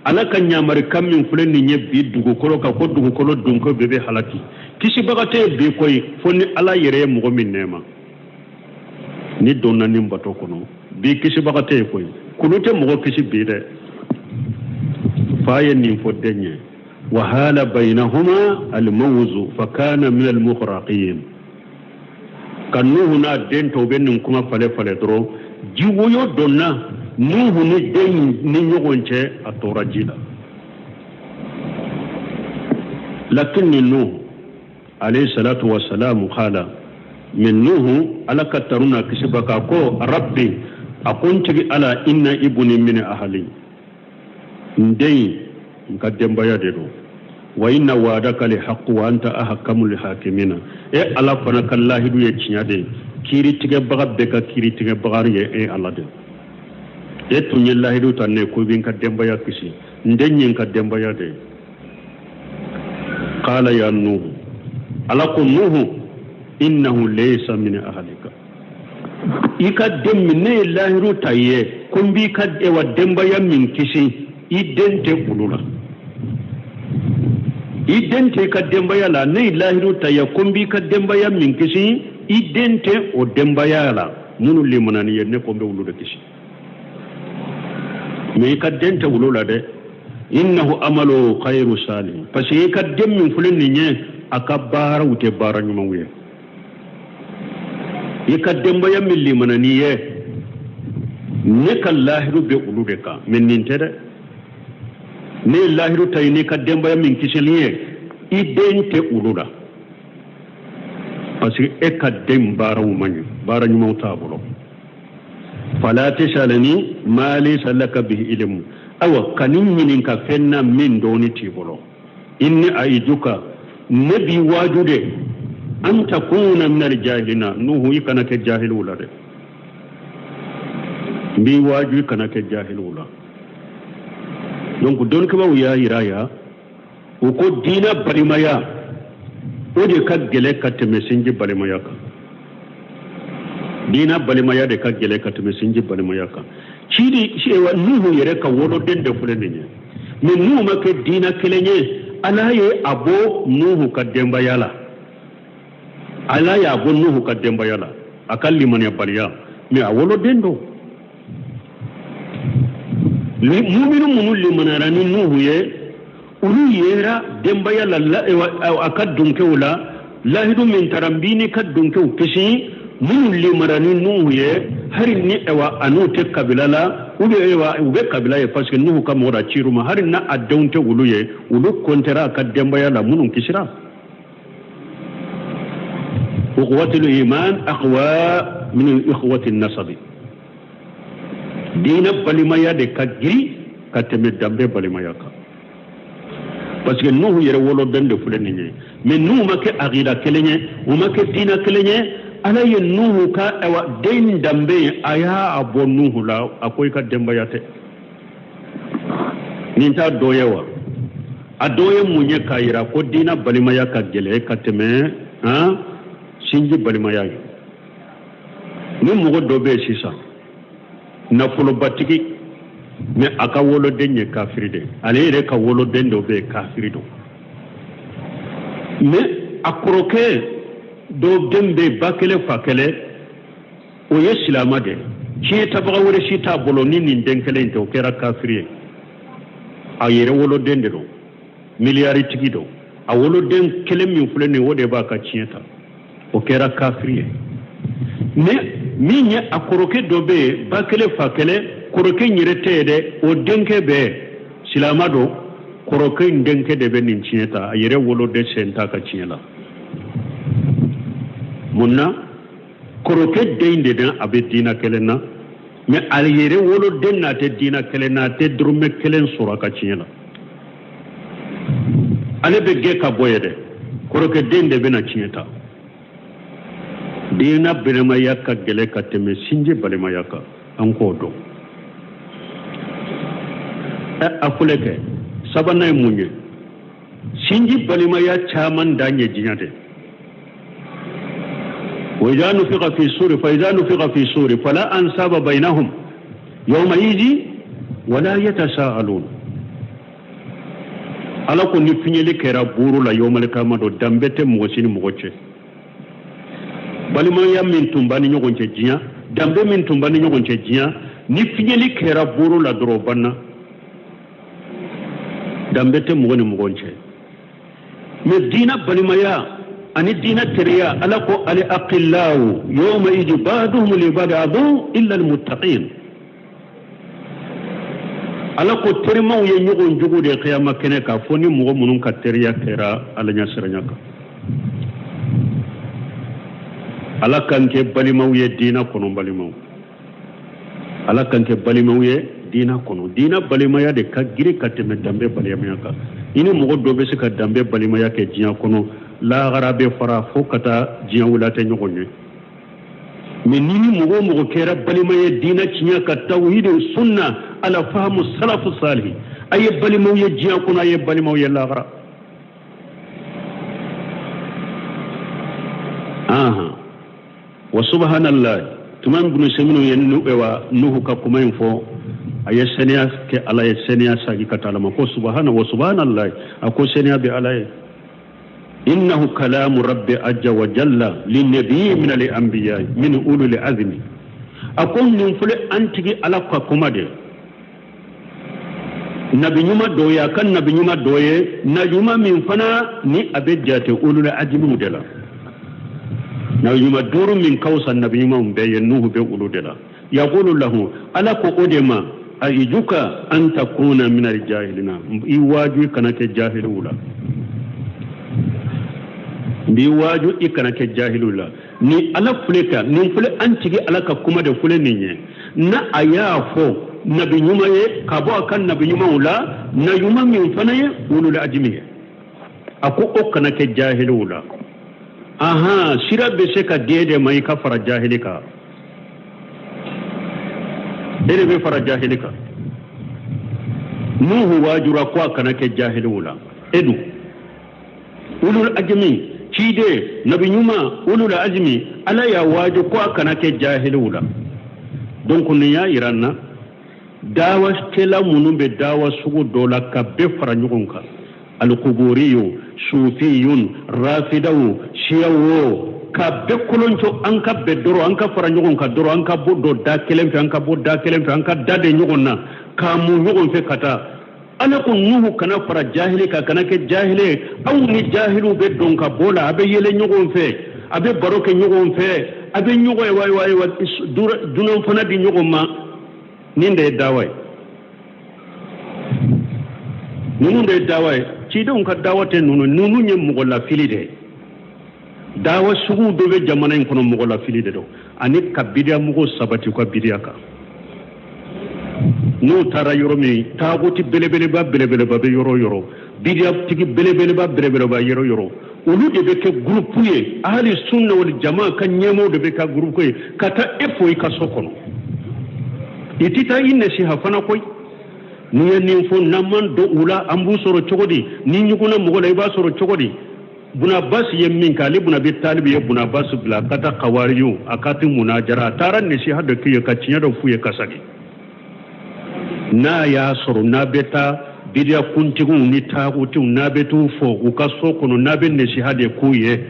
Ala ka ɲamarikan min filɛ nin ye bi dugukolo kan, ko dugukolo dunko bɛɛ bɛ halaki, kisibaga tɛ bi koyi, fo ni Ala yɛrɛ ye mɔgɔ min nɛɛma. Ni donna nin bato kɔnɔ bi, kisibaga tɛ yen koyi, kulu tɛ mɔgɔ kisi bi dɛ. Fa ye nin fɔ den ye. Wahala bainahuma almawzu fakana min almughraqin. Ka Nuhu n'a den tɔw bɛ nin kuma fale fale dɔrɔn, jiwoyo donna Nuhu ni den ni ɲɔgɔn cɛ, a tora ji la. Lakin Nuhu alayhi salatu wasalamu qala min Nuhu, Ala ka tanu n'a kisi ba ka ko: rabbi, a ko n tigi Ala, inna ibni min ahli, n den n ka denbaya de don, wa inna wa'adaka li haqqu wa anta ahkamul hakimina. E Ala fana ka lahidu ye tiɲɛ de ye, kiiritigɛbaga bɛɛ ka kiiritigɛbaga ye e Ala de. E tun ye lahidu ta ne ko i bɛ n ka denbaya kisi, n den ye n ka denbaya de ye. Qala ya Nuhu, Ala ko Nuhu: innahu laysa min ahlika. I ka den min ne ye lahidu ta i ye ko n b'i ka ewa denbaya min kisi, i den tɛ olu la, i den tɛ i ka denbaya la. Ne ye lahidu ta ye ko n b'i ka denbaya min kisi, i den tɛ o denbaya la. Minnu limanani ye, ne ko n bɛ olu de kisi, mais i ka den tɛ olu la dɛ. Innahu amalu khayru salih, parce que i ka den min filɛ nin ye, a ka baaraw tɛ baara ɲumanw ye. I ka denbaya min limanani ye, ne ka lahidu bɛ olu de kan, mais nin tɛ dɛ. Ne ye lahidu ta ye n'i ka denbaya min kisili ye, i den tɛ olu la, parce que e ka den baaraw man ɲi, baara ɲumanw t'a bolo. Fala tasalni ma laysa laka bihi ilmu. Awa, kani ɲininka fɛn na min dɔɔni t'i bolo. Inni aiduka, ne b'i waaju de, an takuna min aljahilina. Nuhu, i kana kɛ jahiliw la dɛ. N b'i waaju, i kana kɛ jahiliw la. Donc dɔnnikɛbaaw y'a yira ya, u ko diinɛ balimaya, o de ka gɛlɛ ka tɛmɛ sinji balimaya kan. Diinɛ balimaya de ka gɛlɛ ka tɛmɛ sinji balimaya kan. Cidi Nuhu yɛrɛ ka woloden de filɛ nin ye, mais n'u ma kɛ diinɛ kelen ye, Ala ye a bɔ Nuhu ka denbaya la. Ala y'a bɔ Nuhu ka denbaya la, a ka limaniyabaliya, mais a woloden don. Muminu minnu limaniyara ni Nuhu ye, olu yera denbaya la, a ka dunkew la. Lahidu min tara n b'i n'i ka donkɛw kisi minnu limara ni Nuhu ye hari ni ɛwa a n'u tɛ kabila la ou bien ɛwa u bɛ kabila ye parce que Nuhu ka mɔgɔ da cir'u ma hari n'a a denw tɛ olu ye olu kɔntɛra a ka denbaya la minnu kisira. Ukhuwatul iman aqwa min ikhwati nasabi. Diinɛ balimaya de ka girin ka tɛmɛ danbe balimaya kan. Parce que Nuhu yɛrɛ woloden de filɛ nin ye mais n'u ma kɛ akida kelen ye u ma kɛ diinɛ kelen ye ala ye Nuhu ka awa den danbe ye a y'a bɔ Nuhu la a ko i ka denbaya tɛ nin t'a dɔ ye wa a dɔ ye mun ye k'a yira ko diinɛ balimaya ka gɛlɛn ka tɛmɛ han sinji balimaya ye ni mɔgɔ dɔ bɛ yen sisan nafolobatigi mais a ka woloden ye kafiri de ale yɛrɛ ka woloden dɔ bɛ yen kafiri don mais a kɔrɔkɛ dɔ den bɛ yen ba kelen fa kelen o ye silama de tiɲɛ tabaga wɛrɛ si t'a bolo ni nin den kelen in tɛ o kɛra kafiri ye a yɛrɛ woloden de don miliyaritigi don a woloden kelen min filɛ nin ye o de b'a ka tiɲɛ ta o kɛra kafiri ye mais min ye a kɔrɔkɛ dɔ bɛ yen ba kelen fa kelen kɔrɔkɛ in yɛrɛ tɛ yen dɛ o denkɛ bɛ yen silama don kɔrɔkɛ in denkɛ de bɛ nin tiɲɛ ta a yɛrɛ woloden sen t'a ka tiɲɛ la mun na kɔrɔkɛ den de dan a bɛ diina kelen na mais a yɛrɛ woloden n'a tɛ diina kelen na a tɛ dɔrɔmɛ kelen sɔrɔ a ka tiɲɛ la ale bɛ gɛn ka bɔ yen dɛ kɔrɔkɛ den de bɛna tiɲɛ ta diina balimaya ka gɛlɛn ka tɛmɛ sinji balimaya kan an k'o dɔn ɛ a filɛ kɛ sabanan ye mun ye sinji balimaya caman dan ye diɲɛ de wa idha nufiqa fi suri fa idha nufiqa fi suri fala ansaba bainahum yawma idhin wala yatasaalun ala ko ni fiɲɛli kɛra buuru la yawmal kiyama don danbe tɛ mɔgɔ si ni mɔgɔ cɛ balimaya min tun b'a ni ɲɔgɔn cɛ diɲɛ danbe min tun b'a ni ɲɔgɔn cɛ diɲɛ ni fiɲɛli kɛra buuru la dɔrɔn o banna danbe tɛ mɔgɔ ni mɔgɔ cɛ mais diina balimaya ani diina teriya ala ko al akhillau yawma idhin ba'duhum li ba'd adu illa al muttaqin ala ko terimaw ye ɲɔgɔn jugu de kiyama kɛnɛ kan fo ni mɔgɔ minnu ka teriya kɛra ala ɲɛsiranya kan ala k'an kɛ balimaw ye diina kɔnɔ balimaw ala k'an kɛ balimaw ye diina kɔnɔ diina balimaya de ka girin ka tɛmɛ danbe balimaya kan i ni mɔgɔ dɔ bɛ se ka danbe balimaya kɛ diɲɛ kɔnɔ lahara bɛ fara fo ka taa diɲɛ wuli a tɛ ɲɔgɔn ye mais ni ni mɔgɔ o mɔgɔ kɛra balima ye diinɛ tiɲɛ kan tawhidi sunna ala fahamu salafu salihi a ye balimaw ye diɲɛ kɔnɔ a ye balimaw ye lahara ahan wa subhanallah tuma min bunu seminu ye wa nuhu ka kuma in fɔ a ye seniya kɛ ala ye seniya sagi ka taa ala ma ko subhana wa subhanallah a ko seniya bɛ ala ye innahu kalamu rabbi ajja wa jalla linnabii min al anbiya min ulul azmi a ko nin filɛ an tigi ala ka kuma de nabi ɲuman dɔ ye a ka nabi ɲuman dɔ ye nabi ɲuman min fana ni a bɛ jate ulul azmiw de la nabi ɲuman duuru min ka fisa nabi ɲumanw bɛɛ ye nuhu bɛ olu de la yaqulu lahu ala ko o de ma aiduka an takuna min aljahilina i waaju i kana kɛ jahiliw la n b'i waaju i kana kɛ jahiliw la ni ala filɛ ka nin filɛ an tigi ala ka kuma de filɛ nin ye na a y'a fɔ nabi ɲuman ye ka bɔ a ka nabi ɲumanw la nabi ɲuman min fana ye ulul azmi ye a ko o kana kɛ jahiliw la ahan sira bɛ se ka di e de ma i ka fara jahili kan e de bɛ fara jahili kan nuhu waajura ko a kana kɛ jahiliw la e dun ulul azmi ciden nabi ɲuman ulul azmi ala y'a waaju ko a kana kɛ jahiliw la donc nin y'a yira n na dawakɛla minnu bɛ dawa sugu dɔ la ka bɛɛ fara ɲɔgɔn kan alikuburiyu sufiyun rafidaw siyaw o ka bɛɛ kolonco an ka bɛn dɔrɔn an ka fara ɲɔgɔn kan dɔrɔn an ka bɔ dɔ da kelen fɛ an ka bɔ da kelen fɛ an ka da de ɲɔgɔn na k'a mu ɲɔgɔn fɛ ka taa. Ala ko Nuhu kana fara jahili kan, kana kɛ jahili ye. Aw ni jahiliw bɛ don ka bɔ la, a bɛ yɛlɛ ɲɔgɔn fɛ, a bɛ baro kɛ ɲɔgɔn fɛ, a bɛ ɲɔgɔn ye wayi wayi wa dunan fana di ɲɔgɔn ma. Nin de ye dawa ye, ninnu de ye dawa ye. Cidenw ka dawa tɛ ninnu, ninnu ye mɔgɔ lafili de ye. Dawa sugu dɔ bɛ jamana in kɔnɔ, mɔgɔ lafili de don, ani ka bidiya mɔgɔw sabati u ka bidiya kan. N'u taara yɔrɔ min, taaguti belebeleba belebeleba bɛ yɔrɔ o yɔrɔ, bidiyatigi belebeleba belebeleba yɔrɔ o yɔrɔ, olu de bɛ kɛ gurupu ye. Ahali sunna wal jama ka ɲɛmɔgɔw de bɛ kɛ gurupu ye ka taa e fo i ka so kɔnɔ. I tɛ taa i nasiha fana koyi. N'i ye nin fɔ, n'an man don u la, an b'u sɔrɔ cogo di? N'i ɲugunna mɔgɔ la, i b'a sɔrɔ cogo di? Bunabasi ye min kɛ, Ali bun Abi Talibi ye Bunabasi bila ka taa kawarijiw, a ka ti munajara, a taara nasiha dɔ k'u ye ka tiɲɛ dɔ f'u ye ka segin. N'a y'a sɔrɔ n'a bɛ taa bidiya kuntigiw ni taagutiw, n'a bɛ t'u fɔ u ka so kɔnɔ, n'a bɛ nasiha de k'u ye,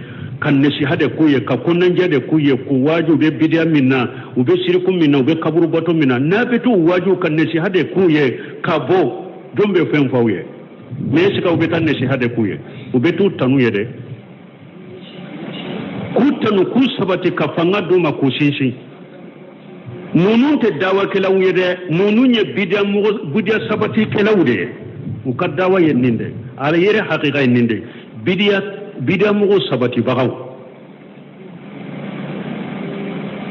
ka nasiha de k'u ye, ka kɔnɔnajɛ de k'u ye, k'u waaju u bɛ bidiya min na, u bɛ siriku min na, u bɛ kaburu bato min na, n'a bɛ t'u waaju ka nasiha de k'u ye ka bɔ, jɔn bɛ fɛn fɔ aw ye? Mais est-ce que aw bɛ taa nasiha de k'u ye? U bɛ t'u tanu ye dɛ, k'u tanu, k'u sabati, ka fanga d'u ma, k'u sinsin. Ninnu tɛ dawakɛlaw ye dɛ, ninnu ye bidiya mɔgɔ, bidiya sabatikɛlaw de ye. U ka dawa ye nin de, a yɛrɛ hakika ye nin de, bidiya, bidiya mɔgɔ sabatibagaw.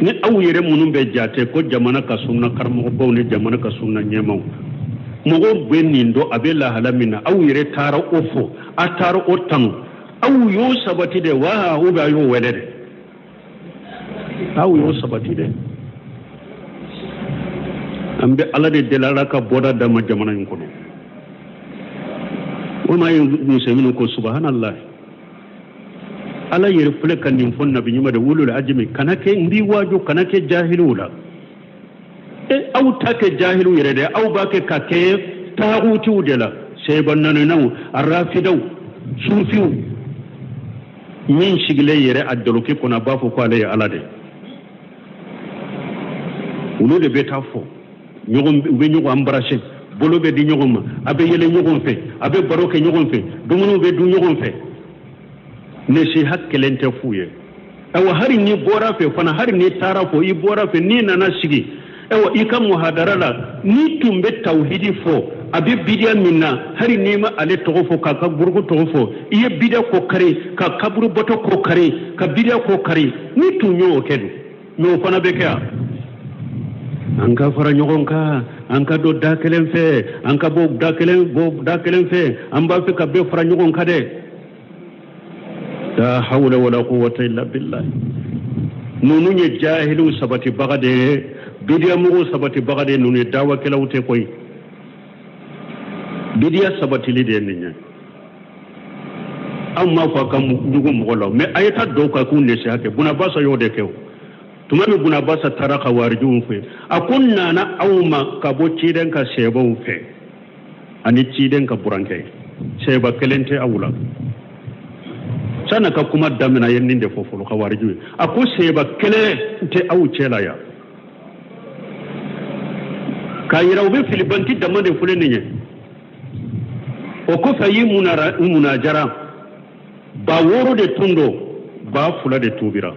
Ni aw yɛrɛ minnu bɛ jate ko jamana ka sunna karamɔgɔbaw ni jamana ka sunna ɲɛmaaw, mɔgɔw bɛ nin dɔn a bɛ lahala min na, aw yɛrɛ taara o fɔ, a taara o tanu, aw y'o sabati de wa, ou bien a y'o wele de? Aw y'o sabati dɛ. An bɛ Ala de deli, Ala ka bɔda d'an ma jamana in kɔnɔ. O ma ye muso ko subhanallah, Ala yɛrɛ filɛ ka nin fɔ nabi ɲuman de wulul ajimi, kana kɛ n b'i waaju, kana kɛ jahiliw la. E aw ta kɛ jahiliw yɛrɛ dɛ, aw b'a kɛ ka kɛ taagutiw de la, sɛba naninaw, arafidaw, sufiw. Min sigilen yɛrɛ a dɔlɔki kɔnɔ, a b'a fɔ ko ale ye Ala de. Olu de bɛ taa fɔ ɲɔgɔn, u bɛ ɲɔgɔn embrasser, bolo bɛ di ɲɔgɔn ma, a bɛ yɛlɛ ɲɔgɔn fɛ, a bɛ baro kɛ ɲɔgɔn fɛ, dumuniw bɛ dun ɲɔgɔn fɛ. Nasiha kelen tɛ f'u ye. Ayiwa, hali n'i bɔra fɛ fana, hali n'i taara fɔ i bɔra fɛ, n'i nana sigi, ayiwa, i ka muhadara la, n'i tun bɛ tawhidi fɔ, a bɛ bidiya min na, hali n'i ma ale tɔgɔ fɔ, k'a ka gurupu tɔgɔ fɔ, i ye bidiya ko kari, ka kaburu bato ko kari, ka bidiya ko kari, n'i tun y'o kɛ dun? Mais o fana bɛ kɛ yan. An ka fara ɲɔgɔn kan, an ka don da kelen fɛ, an ka bɔ da kelen, bɔ da kelen fɛ, an b'a fɛ ka bɛɛ fara ɲɔgɔn kan dɛ. La hawla wala quwwata illa billah. Ninnu ye jahiliw sabatibaga de ye, bidiyamɔgɔw sabatibaga de ye. Ninnu ye dawakɛlaw tɛ koyi, bidiya sabatili de ye nin ye. Anw m'a fɔ a ka jugu mɔgɔ la, mais a ye taa dɔw kan k'u nasiha kɛ. Bunabasa y'o de kɛ. O tuma min Bunabasa taara kawarijiw fɛ, a ko n nana aw ma ka bɔ ciden ka sɛbaw fɛ ani ciden ka burankɛ, sɛba kelen tɛ aw la. San'a ka kuma daminɛ, a ye nin de fɔ fɔlɔ kawarijiw ye, a ko sɛba kelen tɛ aw cɛ la yan, k'a yira u bɛ filibanti dama de filɛ nin ye. O kɔfɛ a y'i munajara, 6000 de tun don, 2000 de tubira.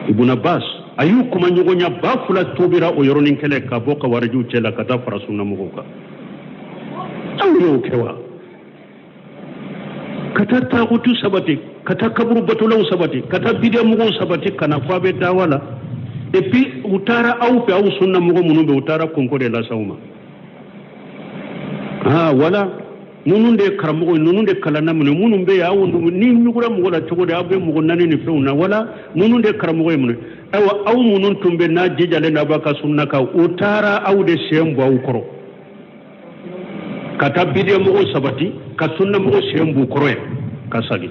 Ibn Abbas a y'u kuma ɲɔgɔnya, 2000 tubira o yɔrɔnin kelen ka bɔ kawarijiw cɛ la ka taa fara sunna mɔgɔw kan. Aw y'o kɛ wa? Ka taa taagutu sabati, ka taa kaburu batolaw sabati, ka taa bidiya mɔgɔw sabati, ka na fɔ a bɛ dawa la. Et puis u taara aw fɛ, aw sunna mɔgɔ minnu bɛ, u taara konko de lase aw ma. Aa wala ninnu de ye karamɔgɔ ye, ninnu de kalanna minɛ, minnu bɛ yen, aw ni ɲugura mɔgɔ la cogo di, aw bɛ mɔgɔ naani ni fɛnw na, wala ninnu de ye karamɔgɔ ye minɛ. Ayiwa, aw minnu tun bɛ n'a jijalen n'a b'a ka sunna kan, u taara aw de sen bɔ aw kɔrɔ ka taa bidiya mɔgɔw sabati, ka sunna mɔgɔw sen b'u kɔrɔ yen ka sagi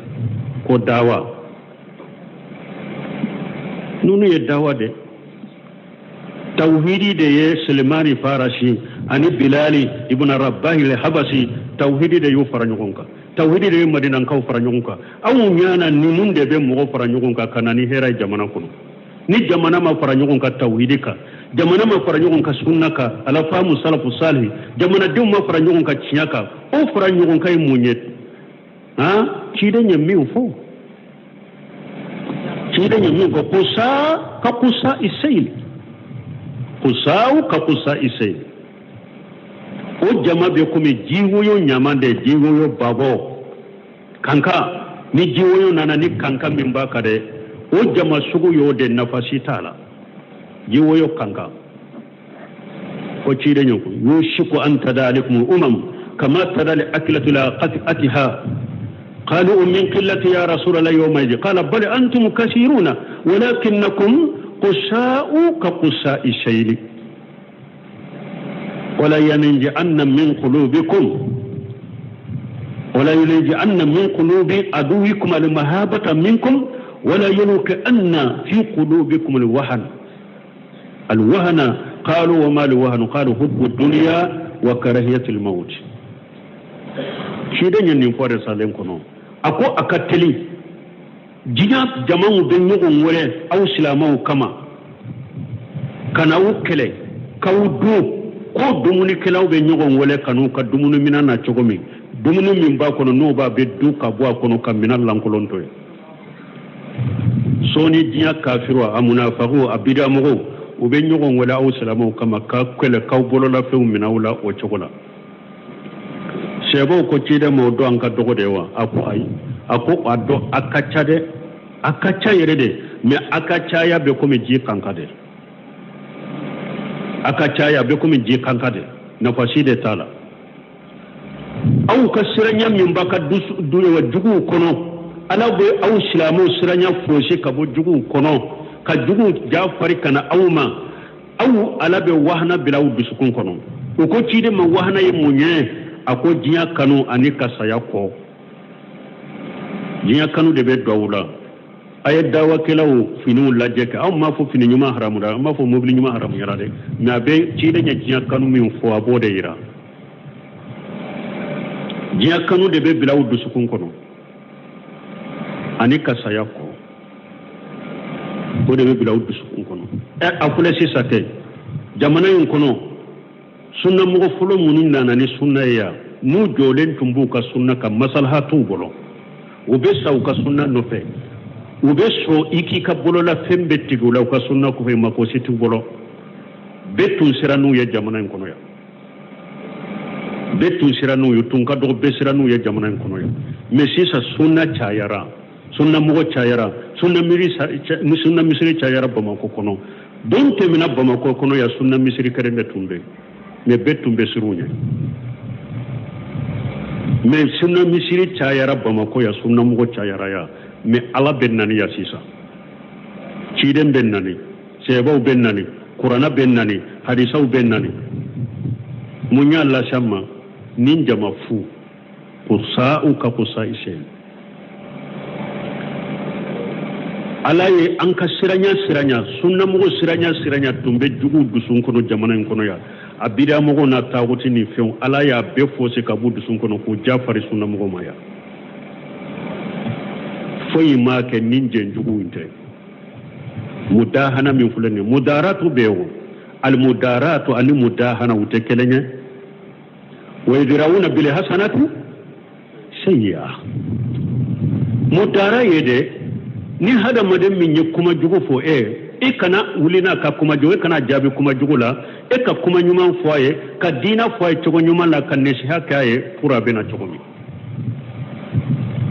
ko dawa. Ninnu ye dawa de tawhidi de ye. Selimani Farasi ani Bilali ibn Rabahi al-Habasi, tawhidi de y'u fara ɲɔgɔn kan, tawhidi de ye Madinankaw fara ɲɔgɔn kan. Aw ɲana ninnu de bɛ mɔgɔ fara ɲɔgɔn kan ka na ni hɛrɛ ye jamana kɔnɔ. Ni jamana ma fara ɲɔgɔn kan tawhidi kan, Jamana ma fara ɲɔgɔn kan sunna kan, ala faamu salafu salihi. Jamanadenw ma fara ɲɔgɔn kan tiɲɛ kan. O fara ɲɔgɔn kan ye mun ye? Han, ciden ye min fɔ, ciden ye min fɔ, kusa ka kusa iseyili, kusaw ka kusa iseyili. O jama bɛ komi jiwoyo ɲama de, jiwoyo babɔ kanka. Ni jiwoyo nana ni kanka min b'a kan dɛ, o jama sugu y'o de, nafa si t'a la, jiwoyo kanka. Ko ciden ye ko yushiku an tada'a alaykum umam kama tada'a al akilatu ila qat'atiha. قالوا من قلة يا رسول الله يومئذ؟ قال بل أنتم كثيرون ولكنكم قساء كقساء السيل ولا ينزعن من قلوبكم ولا ينزعن من قلوب عدوكم المهابة منكم ولا يلقين في قلوبكم الوهن الوهن. قالوا وما الوهن؟ قالوا حب الدنيا وكراهية الموت. Ciden ye nin fɔ de salen kɔnɔ. A ko a ka teli diɲɛ jamaw bɛ ɲɔgɔn wele aw silamɛw kama ka na aw kɛlɛ k'aw dun, ko dumunikɛlaw bɛ ɲɔgɔn wele ka n'u ka dumuni minɛn na cogo min, dumuni min b'a kɔnɔ n'o b'a bɛ dun ka bɔ a kɔnɔ ka minɛn lankolon to yen. Sɔɔni diɲɛ kafiru, a munafaku, a bidamɔgɔw, u bɛ ɲɔgɔn wele aw silamɛw kama ka kɛlɛ k'aw bololafɛnw minɛ aw la o cogo la. Sɛbɛw ko ciden ma, o don an ka dɔgɔ de wa? A ko ayi, a ko a dɔn a ka ca dɛ, a ka ca yɛrɛ de, mɛ a ka caya bɛ komi ji kanka de, a ka caya bɛ komi ji kanka de, nafa si de t'a la. Aw ka siranya min b'a ka juguw kɔnɔ, Ala bɛ aw silamɛw siranya fosi ka bɔ juguw kɔnɔ, ka juguw ja fari ka na aw ma. Aw Ala bɛ wahana bila aw dusukun kɔnɔ. U ko ciden ma, wahana ye mun ye? A ko diɲɛ kanu ani ka saya kɔ. Diɲɛ kanu de bɛ don aw la. A ye dawakɛlaw finiw lajɛ kɛ. Anw m'a fɔ fini ɲuman haramura, an m'a fɔ mobili ɲuman haramuyara dɛ, mɛ a bɛ ciden ye diɲɛ kanu min fɔ, a b'o de yira. Diɲɛ kanu de bɛ bila aw dusukun kɔnɔ ani ka saya kɔ, o de bɛ bila aw dusukun kɔnɔ. Ɛ, a filɛ sisan kɛ jamana in kɔnɔ, sunnamɔgɔ fɔlɔ minnu nana ni sunna ye yan, n'u jɔlen tun b'u ka sunna ka masalaha t'u bolo, u bɛ sa u ka sunna nɔfɛ, u bɛ sɔn i k'i ka bololafɛn bɛɛ tigɛ u la u ka sunna kɔfɛ, mako si t'u bolo. Bɛɛ tun sera n'u ye jamana in kɔnɔ yan, bɛɛ tun sera n'u ye, tun ka dɔgɔ, bɛɛ sera n'u ye jamana in kɔnɔ yan. Mɛ sisan sunna cayara, sunna mɔgɔ cayara, sunna miiri, sunna misiri cayara Bamakɔ kɔnɔ. Don tɛmɛna Bamakɔ kɔnɔ yan, sunna misiri kelen de tun bɛ yen, mɛ bɛɛ tun bɛ siran u ɲɛ. Mɛ sunna misiri cayara Bamakɔ yan, sunna mɔgɔ cayara yan, mɛ Ala bɛ nani yan sisan, ciden bɛ nani, sɛbɛw bɛ nani, kuranna bɛ nani, hadisaw bɛ nani. Mun y'a lase an ma? Ni jama fu kusa'u ka kusa'i seyli. Ala ye an ka siranya siranya, sunnamɔgɔ siranya siranya tun bɛ juguw dusun kɔnɔ jamana in kɔnɔ yan. A bidamɔgɔw n'a taaguti ni fɛnw, Ala y'a bɛɛ fɔsi ka b'u dusun kɔnɔ k'u ja fari sunnamɔgɔ ma yan. Foyi m'a kɛ ni jɛnjuguw in tɛ. Mudahana min filɛ nin ye, mudaratu bɛ yen, o alimudaratu ani mudahana u tɛ kelen ye. Wa yadrawuna bil hasanati sayyi'a. Mudara ye de, ni hadamaden min ye kuma jugu fɔ e, e kana wuli n'a ka kuma jugu, e kana jaabi kuma jugu la, e ka kuma ɲuman fɔ a ye, ka diina fɔ a ye cogo ɲuman la, ka nasiha kɛ a ye pour a bɛna cogo min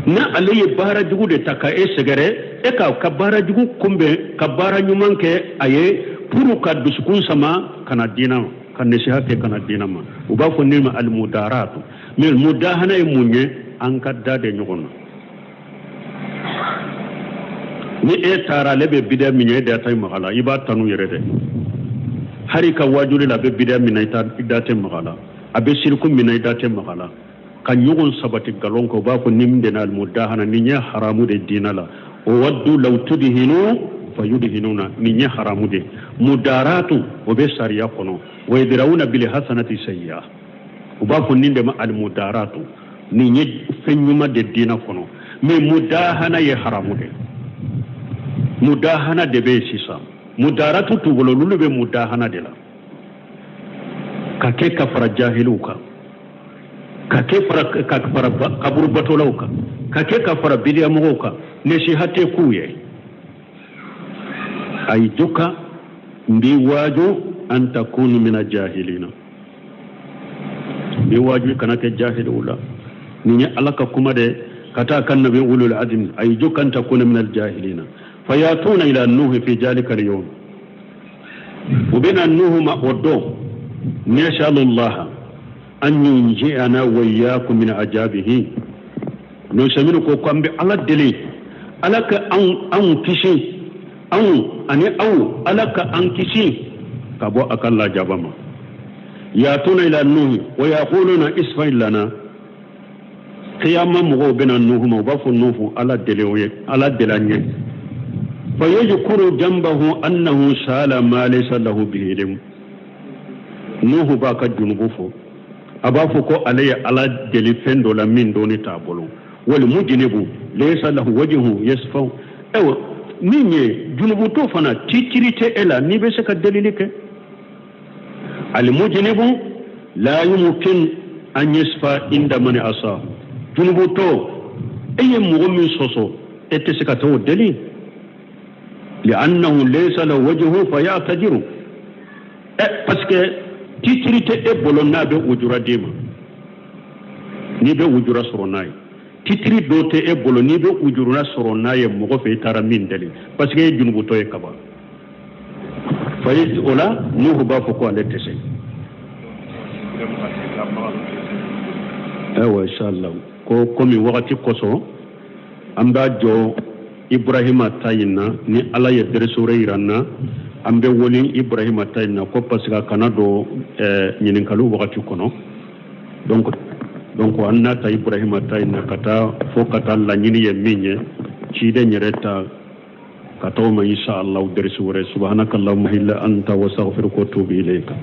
na. Ale ye baara jugu de ta ka e sɛgɛrɛ, e k'a ka baara jugu kunbɛn ka baara ɲuman kɛ a ye pour ka dusukun sama ka na diina ma, ka nasiha kɛ ka na diina ma. U b'a fɔ nin ma alimudaratu. Mɛ mudahana ye mun ye? An ka da de ɲɔgɔn na. Ni e taara ale bɛ bidɛ min ye, e da tɛ maga la, i b'a tanu yɛrɛ dɛ. Hali ka wajuli la, a bɛ bidɛ min na, i da tɛ maga la, a bɛ siriku min na, i da tɛ maga la. Ka ɲɔgɔn sabati nkalon kan, u b'a fɔ nin de na almudahana. Nin ye haramu de diina la. O waddu law tudhinu fayudhinuna, nin ye haramu de. Mudaratu, o bɛ sariya kɔnɔ. Wa yadrawuna bil hasanati sayyi'a, u b'a fɔ nin de ma almudaratu. Nin ye fɛn ɲuman de diina kɔnɔ, mɛ mudahana ye haramu de. Mudahana de bɛ yen sisan. Mudaratu t'u bolo, olu bɛ mudahana de la, ka kɛ ka fara jahiliw kan, ka kɛ fara ka fara kaburubatolaw kan, ka kɛ ka fara bidiyamɔgɔw kan. Nasiha tɛ k'u ye. Aiduka, n b'i waaju, an takunu mina jahilina, n b'i waaju kana kɛ jahiliw la. Nin ye Ala ka kuma de ka taa kan nabi ulul azmi. Aiduka an takuna minal jahilina. Fayatuna ila Nuhu fi zalika al-yawm, u bɛna Nuhu ma o don. Nasalullah an yunji'ana wa iyyakum min ajabihi. Nusaminu ko an bɛ Ala deli, Ala ka anw kisi, anw ani aw, Ala ka an kisi ka bɔ a ka lajaba ma. Yatuna ila Nuhi wa yaquluna isfa lana. Kiyama mɔgɔw bɛna Nuhu ma, u b'a fɔ Nuhu, Ala deli o ye, Ala deli an ye. Fa yajkuru jambahu annahu sala ma laysa lahu bihi ilm. Nuhu b'a ka junubu fɔ, a b'a fɔ ko ale ye Ala deli fɛn dɔ la min dɔnni t'a bolo. Wal mujnibu laysa lahu wajhu yasfa. Ayiwa, min ye junubutɔ fana, titiri tɛ e la n'i bɛ se ka delili kɛ. Al mujnibu la yumkin an yasfa inda man asa. Junubutɔ, e ye mɔgɔ min sɔsɔ, e tɛ se ka taa o deli. Li'annahu laysa lahu wajhu fa ya'tajiru. Ɛ, parce que titiri tɛ e bolo n'a bɛ ujura d'i ma, n'i bɛ ujura sɔrɔ n'a ye. Titiri dɔ tɛ e bolo n'i bɛ ujura sɔrɔ n'a ye mɔgɔ fɛ i taara min deli, parce que e ye junubutɔ ye kaban. Fayi o la, Nuhu b'a fɔ ko ale tɛ se. Ayiwa, inshallah, ko komi wagati kosɔn, an b'a jɔ Ibrahima ta in na. Ni Ala ye dɛrɛsi wɛrɛ yira an na, an bɛ wuli Ibrahima ta in na, ko parce que a kana don ɲininkaliw wagati kɔnɔ. Donc an n'a ta Ibrahima ta in na ka taa fo ka taa laɲini ye min ye, ciden yɛrɛ ta ka taa o ma, insha Allah, dɛrɛsi wɛrɛ. Subhanaka allahumma illa anta wa astaghfiruka wa atubu ilayka.